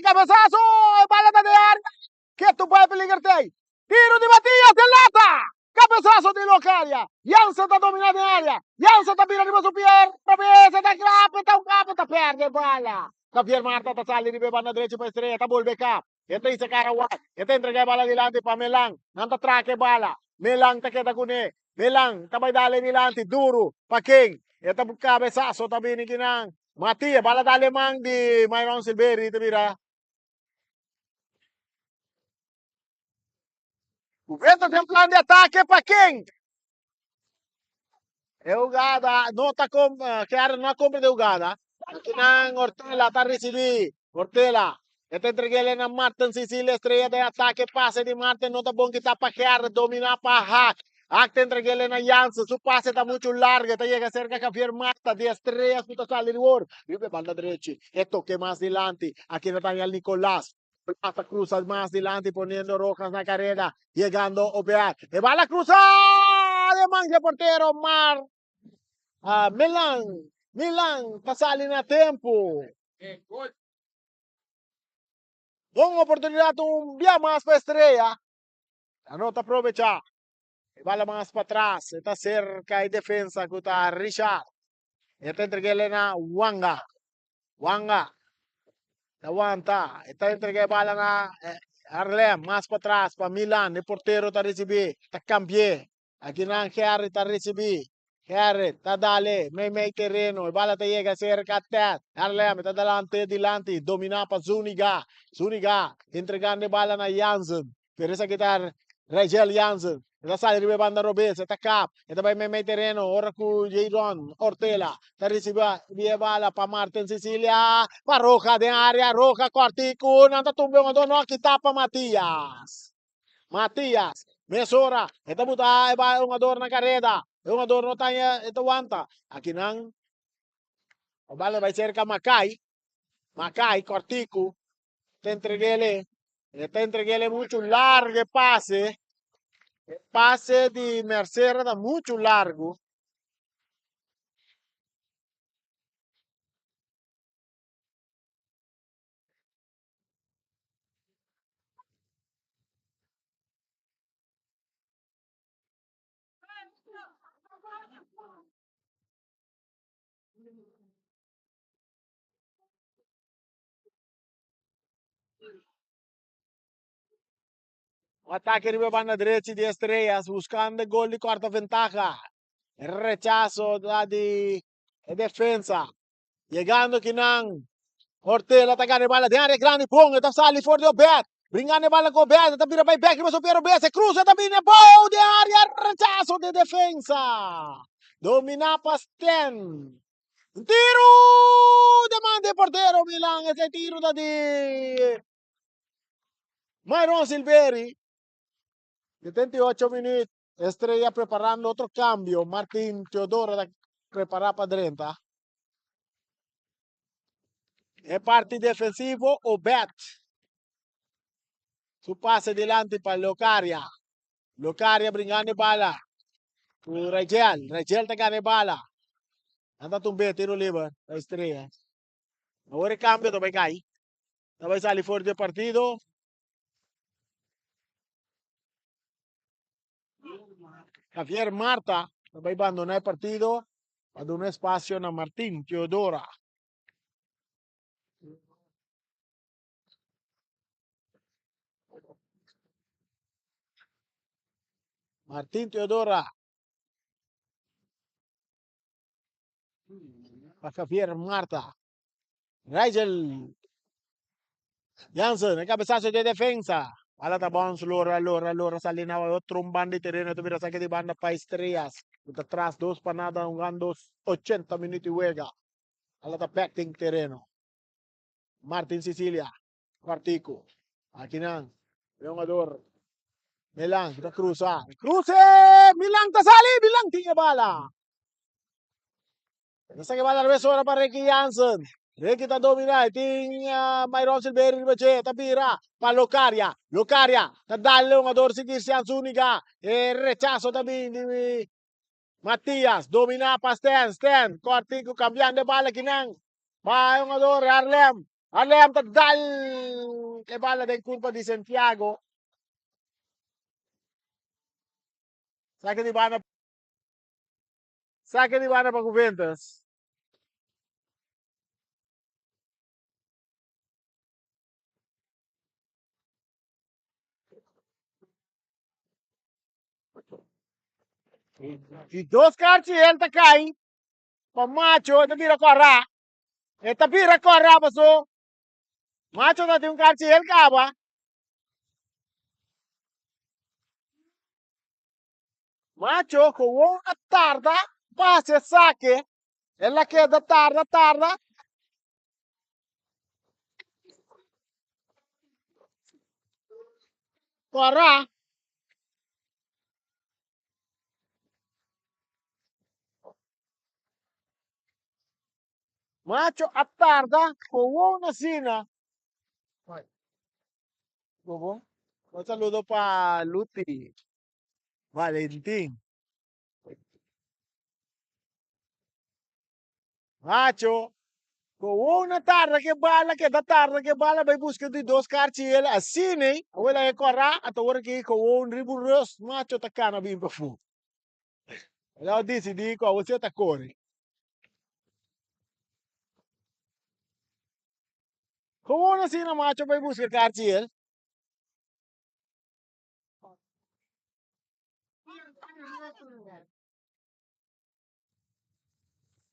cabezazo! E bala ta den area. Ketu bai peliger tei. Tiro di Matias den lata! Cabezazo di Locadia. Jansen ta domina den area. Jansen ta bira riba su pier. Cabeza ta klape, ta un kape, ta perde bala. Javier Marta ta sali riba e banda drechi pa Estrella, ta bolbe kap. E ta hisa kara wak. E ta entrega e bala dilanti pa Melan. Nan ta traka e bala. Melan ta keda kuné. Melan ta bai dale dilanti duru pa ken? E ta cabezazo ta bini kinan. Matias, bala dale man di Myron Silveri ta bira. Juventus den plan di atake pa ken? E hugada no ta com Chiara no a compra de hugada. Akinan Ortela ta ricibi. Ortela e ta entreg'el na Martin Sicilia Estrella den atake pase di Martin no ta bon kita pa Chiara domina pa Haak. Haak ta entreg'el na Jansen su pase ta mucho largo e ta yega cerca Javier Mata di Estrellas cu ta sali di wor riba e banda drechi e toke mas dilanti aki na Daniel Nicolas. Plata cruza mas dilanti poniendo Rojas na carrera llegando Obear e bala cruza de man dje portero Mar ah, Milan Milan ta sali na tempo. Bon oportunidad un bia mas pa Estrella. A no ta aprovecha. E bala mas pa tras. E ta cerca e defensa cu ta Richard. E ta entreg'el na Wanga. Wanga ta wanta. E ta entrega e bala na Harlem. Mas pa tras pa Milan. E portero ta ricibi. Ta cambi'e. Akinan Gerrit ta ricibi. Gerrit ta dale mei mei tereno. E bala ta yega cerca Ted. Harlem ta dalante dilanti. Domina pa Zuniga. Zuniga entregando e bala na Jansen. Pero esaki ta Rigel Jansen. E ta sali riba e banda robes, e ta kap, e ta bai meimei tereno ora ku Jadon Ortela ta risibi e bala pa Martin Cecilia, pa Roja den area, Roja kòrtiku, nan ta tumba e hungador, no a kita pa Matias. Matias, mesora, e ta buta e bala e hungador na kareda, e hungador no ta e ta wanta. Akinan e bala bai serka Makai, Makai kòrtiku, ta entreg'ele, e ta entreg'ele muchu largu e pase, e pase di Mercera ta muchu largu. Un ataque riba banda derechi di Estrellas buscando e gol di corta ventaja. Rechazo da di e defensa. Llegando kinan. Ortela ta gana e bala den área grande. Bon, e ta sali for di Obed. Bringando e bala ku Obed. E ta bira bai bek riba su pie Obed. Se cruza ta bini bou den área. Rechazo di defensa. Domina pa Sten. Un tiru de man di portero Milan. Ese tiru ta di Myron Silveri. 78 minuut. Estrella preparando otro cambio. Martin Teodoro ta prepara pa drenta. E parti defensivo Obed. Su pase dilanti pa Locaria. Locaria bringando e bala. Ku Rangel. Rangel ta gana e bala. Nan ta tumbe tiro liber pa Estrella. Awor e cambio ta bai kai. Ta bai sali for di e partido. Javier Marta ta bai bandona e partido pa duna espacio na Martin Teodora. Martin Teodora. Pa Javier Marta. Rigel Jansen, e cabezazo de defensa. Bala ta bounce, lora, lora, lora, sali na otro un banda di terreno, ta bira saque di banda pa Estrellas. Ta tras 2-0, jugando 80 minuut di wega. Bala ta back den terreno. Martin Sicilia, Cuartico. Akinan, e hungador Milan ta cruza. Cruce! Milan ta sali! Milan tin e bala. Ta saca e bala revés ora pa Ricky Jansen. Ricky ta domina e tin uh, Myron Silveri riba dje, ta bira pa Locaria. Locaria ta dal e hungador si Cristian Zuniga. E rechazo ta bin di Matias, domina pa Stan, Stan, Cortico cambiando e bala kinan. Pa e hungador Harlem. Harlem ta dal e bala den curpa di Santiago. Saque di banda. Saque di banda pa Juventus. Di dos karchi el ta kai pa macho e ta bira kòrá. E ta bira kòrá paso macho ta tin un karchi el kaba. Macho gewoon a tarda pa hasi esaki. El a keda tarda tarda. Kòrá. Macho a tarda gewoon asina. Un saludo pa Luti Valentin. Macho, gewoon a tarda ke bala, keda tarda ke bala bai buska di dos karchi el asina ei. Awel e kòrá, ata ora ki gewoon riba un rus, macho ta kana bin pafó. El a disidí ku awor si e ta kore. Gewoon asina macho bai buska karchi el.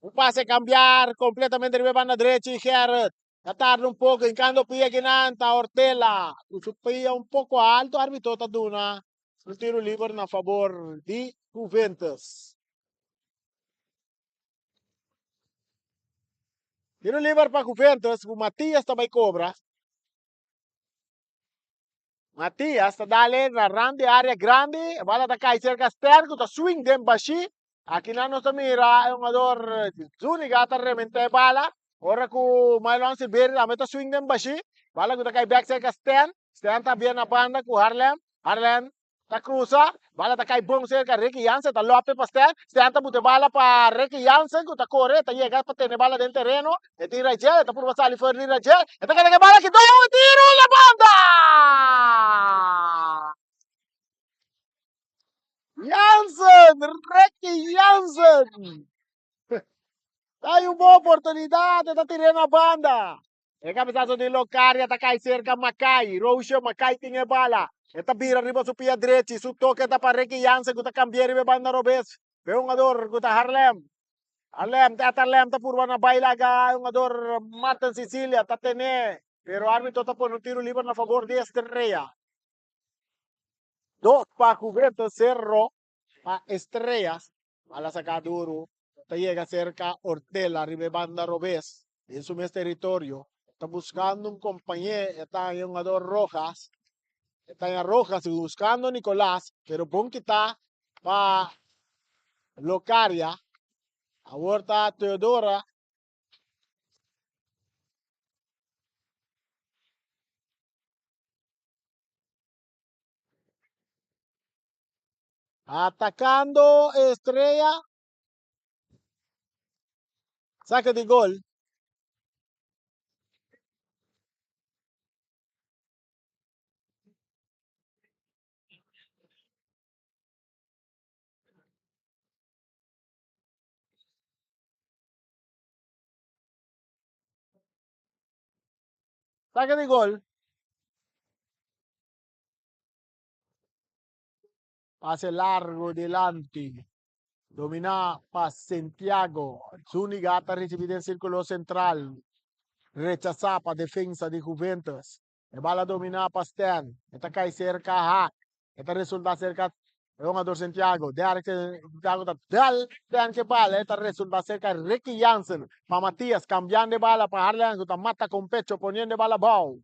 Un pase cambiar completamente riba banda drechi Gerrit. Ta tarda un poco hincando pia kinan ta Ortela. Cu su pia un poco alto arbitro ta duna un tiro liber na favor di Juventus. Tiro liber pa Juventus cu Matias ta bay cobra. Matias ta dale na rand di area grandi. E bala ta kai cerca Stern cu ta swing den bashi. Aki nan nos ta mira e hungador Zuniga ta rementa e bala. Ora cu Mylon Silverio tambe ta swing den bashi. Bala cu ta kai bek cerca Stern. Stern ta bien na banda cu Harlem. Harlem ta cruza. Bala ta kai bon cerca Ricky Jansen. Ta lope pa Stern. Stern ta bute bala pa Ricky Jansen cu ta core. Ta yega pa tene bala den tereno. E tin Rangel. E ta purba sali for di Rangel. E ta keda ke bala ki dou tiro na banda! Jansen! Ricky Jansen! Ta un bon oportunidad. E ta tira na banda. E cabezazo di Locaria ta cai cerca Makai. Roosje Makai tin e bala. E ta bira riba su pia drechi. Su toke ta pa Ricky Jansen cu ta cambia riba e banda robes. Pe hungador cu ta Harlem. Harlem, Ted Harlem ta purba na bai laga e hungador Martin Sicilia ta tene. Pero arbitro ta pone un tiro liber na favor di Estrella. 2 pa Juventus, 0 pa Estrellas. Bala saca duro. Ta yega cerca Ortela riba e banda robes. Den su mes territorio. Ta buscando un compañe. E ta e hungador Rojas. Tanya Rojas buscando Nicolas, pero bon kita pa Locaria. Awor ta Teodora. Atacando Estrella. Saque di gol. Saque di gol. Pase largo dilanti. Dominá pa Santiago. Zuniga ta risibí den sírkulo sentral. Rechasá pa defensa di Juventus. E bala dominá pa Stan. E ta kai serka Haak. E ta resultá serka e hungador Santiago. Derek Santiago ta dal Stan ke bala. E ta resultá serka Ricky Jansen. Pa Matias kambiando e bala pa Harlan ku ta mata kon pecho poniendo e bala abou.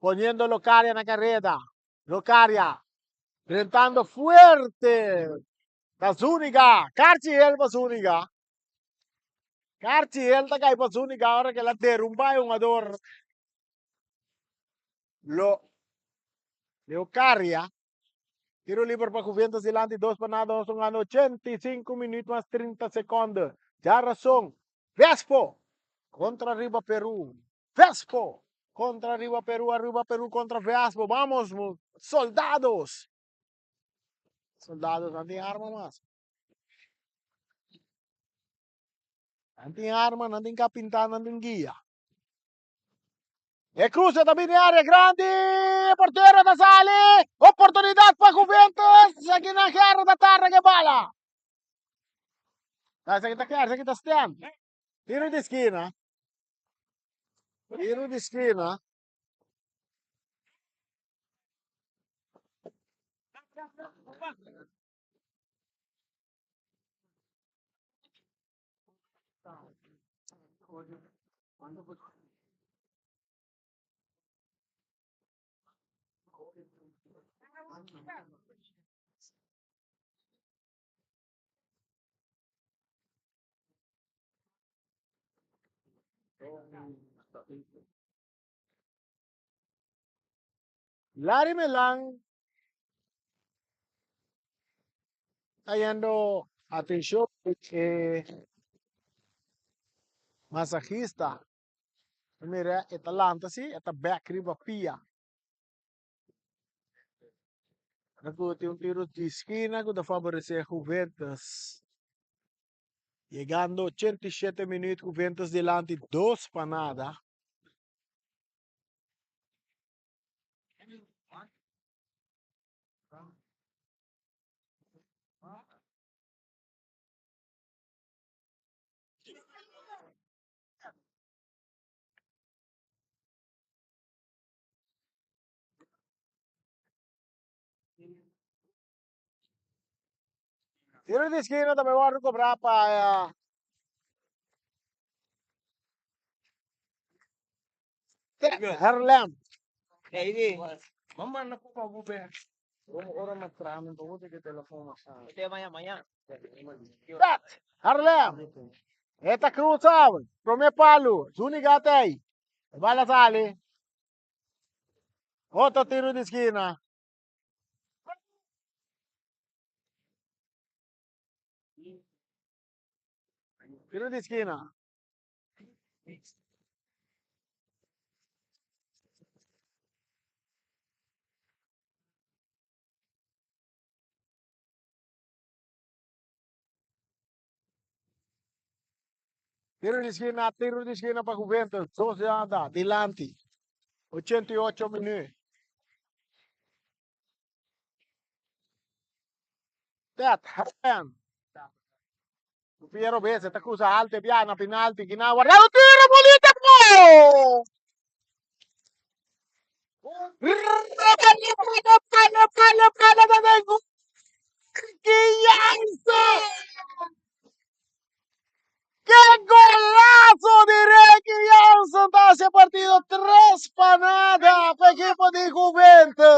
Poniendo Locaria na kareda. Locaria drentando fuerte. Ta Zuniga. Karchi el pa Zuniga. Karchi el ta kai pa Zuniga ora ke el a derumba e hungador Lo Leocaria. Tiro liber pa Juventus dilanti 2-0. Nos ta hungando 85 minuut mas 30 sekonde. Djarason. Vespo kontra riba Peru. Vespo kontra riba Peru. Arriba Peru kontra Vespo. Vamos soldados. Soldados nan tin arma mas. Nan tin arma, nan tin kapinta, nan tin guia. E cruce ta bini área grandi. Portero ta sali. Oportunidad pa Juventus. Aquí na Gerro ta tarda ke bala. Esaki ta Gerro, esaki ta Stan. Tiro di esquina. Tiro di esquina. Larry Melan ta yendo atencion e masahista. Mira, e ta lanta si, e ta bek riba pia. Cu tin un tiro di skina cu ta favorece Juventus. Yegando 87 minuut Juventus dilanti 2-0. Tiro di esquina tambe wòrdu kobrá pa Haarlem. Tet Haarlem. E ta krusa promé palu. Zuniga ta ei. E bala sali. Otro tiro di skina. Tiro di skina. Tiro di skina, tiro di skina pa Juventus. Dos anda dilanti. 88 minuut. Tet, Harlem. Piero Bese ta cruza alto e bia na penalti. Kina guardado tiro bolita gol! Palo, palo, palo, palo, Jansen! ¡Qué golazo di Ricky Jansen! Ta haci partido 3-0 pa equipo di Juventus.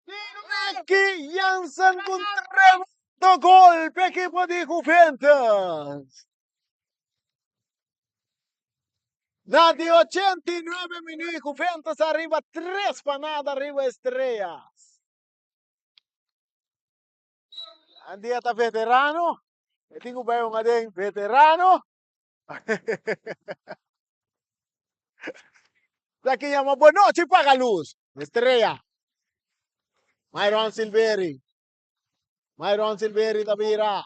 Ricky Jansen ku un tremendo gol pa ekipo di Juventus. Na di 89 minuut Juventus ariba 3-0 riba Estrellas. Andia ta veterano. E tin ku bai un aden veterano. Esaki yama Bonochi paga luz. Estrella. Myron Silveri. Myron Silveri ta bira.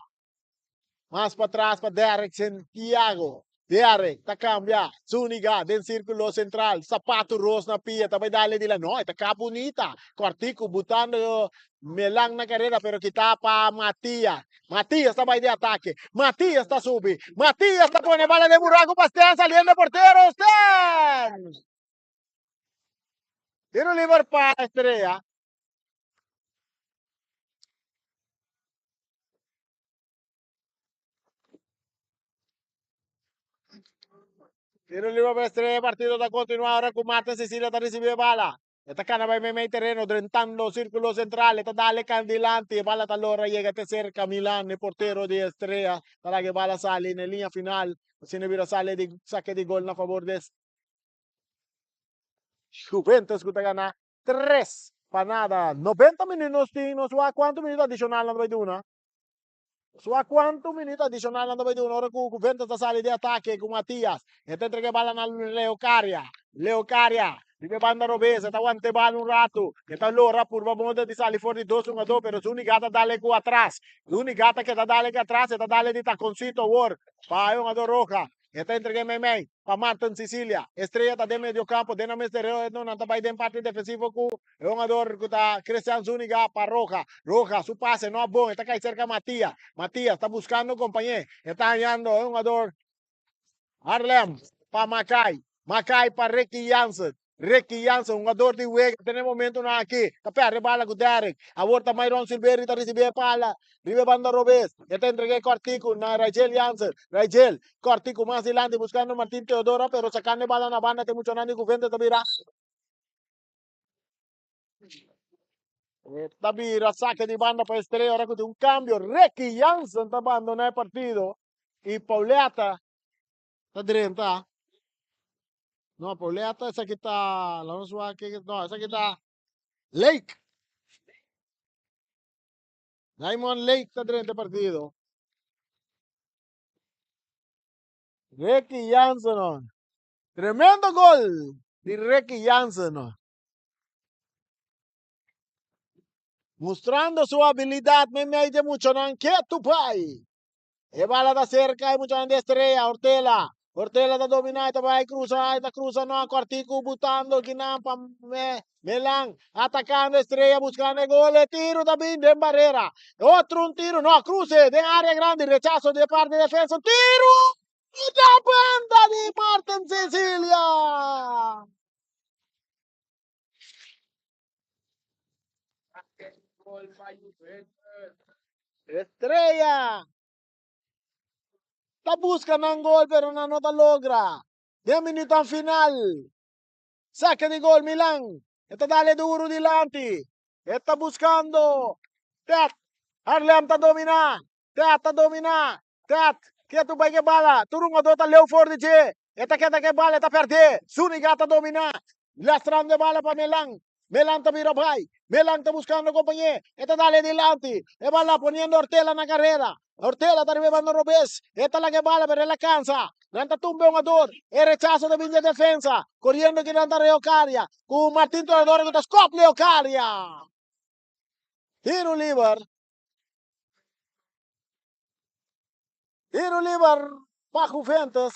Mas patras pa Derek Santiago. Derek ta cambia. Zuniga den circulo central. Zapato ros na pia. Ta bay dale di la. No, e ta ka bunita. Cortico butando Melan na carrera pero kita pa Matias. Matias ta bai di atake. Matias ta subi. Matias ta pone bala den buraco pa Stan saliendo portero. Stan! Tiro liber pa Estrella. Tiro liber pa Estrella. Partido ta continua ahora cu Martin Cecilia ta ricibi e bala. E ta cana bai meimei tereno drentando circulo central. E ta dale can dilanti. E bala ta lora yega te cerca Milan, e portero di Estrella. Ta laga e bala sali na e linea final. Asina bira sali di saque di gol na favor di Juventus cu ta gana 3-0. 90 minuut nos tin. Nos wak cuanto minuut adicional nan ta bai duna. Nos wak cuanto minuut adicional nan ta bai duna ora cu Juventus ta sali di atake cu Matias. E ta entrega e bala na Leocaria. Leocaria riba e banda robes. E ta wanta e bala un rato. E ta lora purba moda di sali for di dos hungador pero Zuniga ta dale cu atras. Zuniga ta keda dale cu atras. E ta dale di taconcito awor pa e hungador Roja. E ta entreg'é meimei pa Martin Cicilia. Estrella ta den mediocampo, den nan mes tereno nan ta bai den parti defensivo ku e hungador ku ta Christian Zuniga pa Roja. Roja su pase no a bon, e ta kai serka Matias. Matias ta buskando kompañé, e ta hañando e hungador Harlem pa Makai. Makai pa Ricky Jansen. Ricky Jansen, hungador di wega den e momentonan aki, ta perde bala ku Derrick. Awor ta Myron Silverio ta risibi e bala riba e banda robes. E ta entrega e kòrtiku na Raychel Jansen. Raychel, kòrtiku mas dilanti buskando Martin Teodora, pero sakando e bala na banda te muchanan di Juventus ta bira. E ta bira sake di banda pa Estrella ora ku tin un kambio. Ricky Jansen ta bandona e partido i Pauletta ta drenta. No, Pauletta, esaki ta, la nos wak, no, esaki ta Lake. Diamond Lake ta drenta e partido. Ricky Jansen, no. Tremendo gol di Ricky Jansen, no. Mostrando su habilidad meimei de muchanan ketu bai. E bala ta cerca e muchanan di Estrella, Ortela. Ortela ta domina, e ta bai cruza, e ta cruza no, Cortico butando kinan pa me, Melan, atacando Estrella, buscando e gol, e tiro ta bin den barrera. Otro un tiro, no, cruce den area grandi, rechazo de parte defensa, tiro! Da banda di Martin Cecilia! Estrella ta busca nan gol pero nan no ta logra. Den minutan final. Saque di gol Milan. E ta dale duro dilanti. E ta buscando Tet. Harlem ta domina. Tet ta domina. Tet ketu bai ke bala. Tur hungador ta leu for di dje. E ta keda ke bala, e ta perde. Zuniga ta domina. Lastrando e bala pa Melan. Melan ta bira bai. Melan ta buskando kompañé. E ta dale dilanti. E bala poniendo Ortela na karera. Ortela ta riba e banda robes. E ta laga e bala pero el a kansa. Nan ta tumba e hungador. E rechaso ta bin di e defensa. Koriendo kinan ta Leocaria. Ku Martin Toradora ku ta skòp Leocaria. Tiro liber. Tiro liber pa Juventus.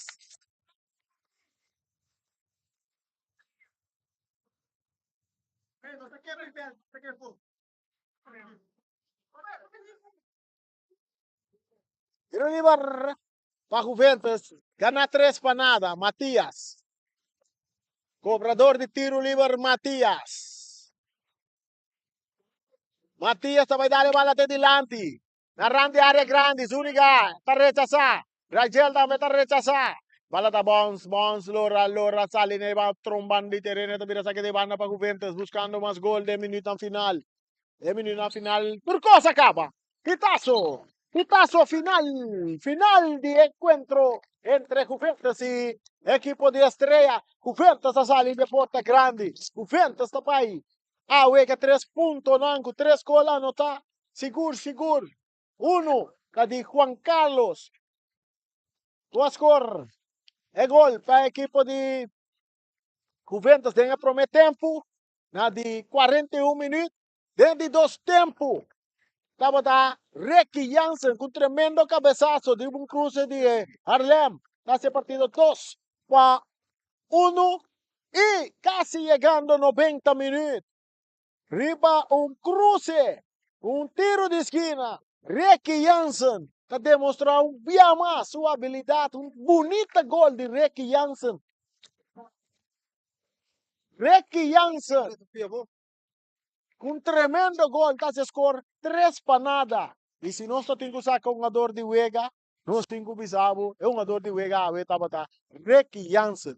Tiro liber pa Juventus. Gana 3-0. Matias. Cobrador di tiro liber Matias. Matias ta bai dale bala te dilanti. Na rand di area grandi, Zuniga ta rechasá. Rangel tambe ta rechasá. Bala ta bounce, bounce, lora, lora, sali na e tromban di tereno ta bira saki di banda pa Juventus buscando mas gol den minuutnan final. Den minuutnan final tur cos a caba. Hitazo, hitazo final, final di encuentro entre Juventus y equipo di Estrella. Juventus a sali di porta grandi. Juventus ta bai awe cu tres puntonan cu tres gol anota. Sigur, sigur. Uno ta di Juan Carlos. Cu a score e gol pa equipo di Juventus den e prome tempo na di 41 minuut. Den di dos tempo tabata Ricky Jansen cu un tremendo cabezazo di un cruce di Haarlem. Ta haci e partido 2-1 y casi yegando 90 minuut. Riba un cruce, un tiro di skina, Ricky Jansen ta demostra un bia mas su habilidad, un bunita gol di Ricky Jansen. Ricky Jansen cu un tremendo gol ta haci score 3-0. Y si nos ta tin cu saca un hungador di wega, nos tin cu bisa bo e hungador di wega awe tabata Ricky Jansen.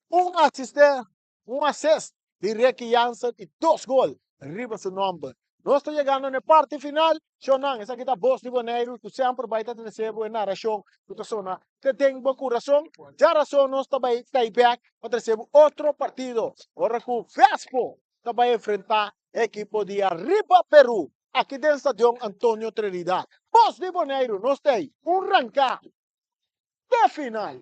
Un asiste, un assist di Ricky Jansen y dos gol riba su nomber. Nos ta yegando na e parti final. Shownan, esaki ta Bos di Boneiru cu semper bay ta trece bo e naracion cu ta sona te den bo curason. Djarason nos ta bay ta bek pa trece bo otro partido ora cu Vespo ta bay enfrenta e ekipo di Arriba Peru aki den Stadion Antonio Trinidad. Bos di Boneiru, nos ta ey un ranca te final.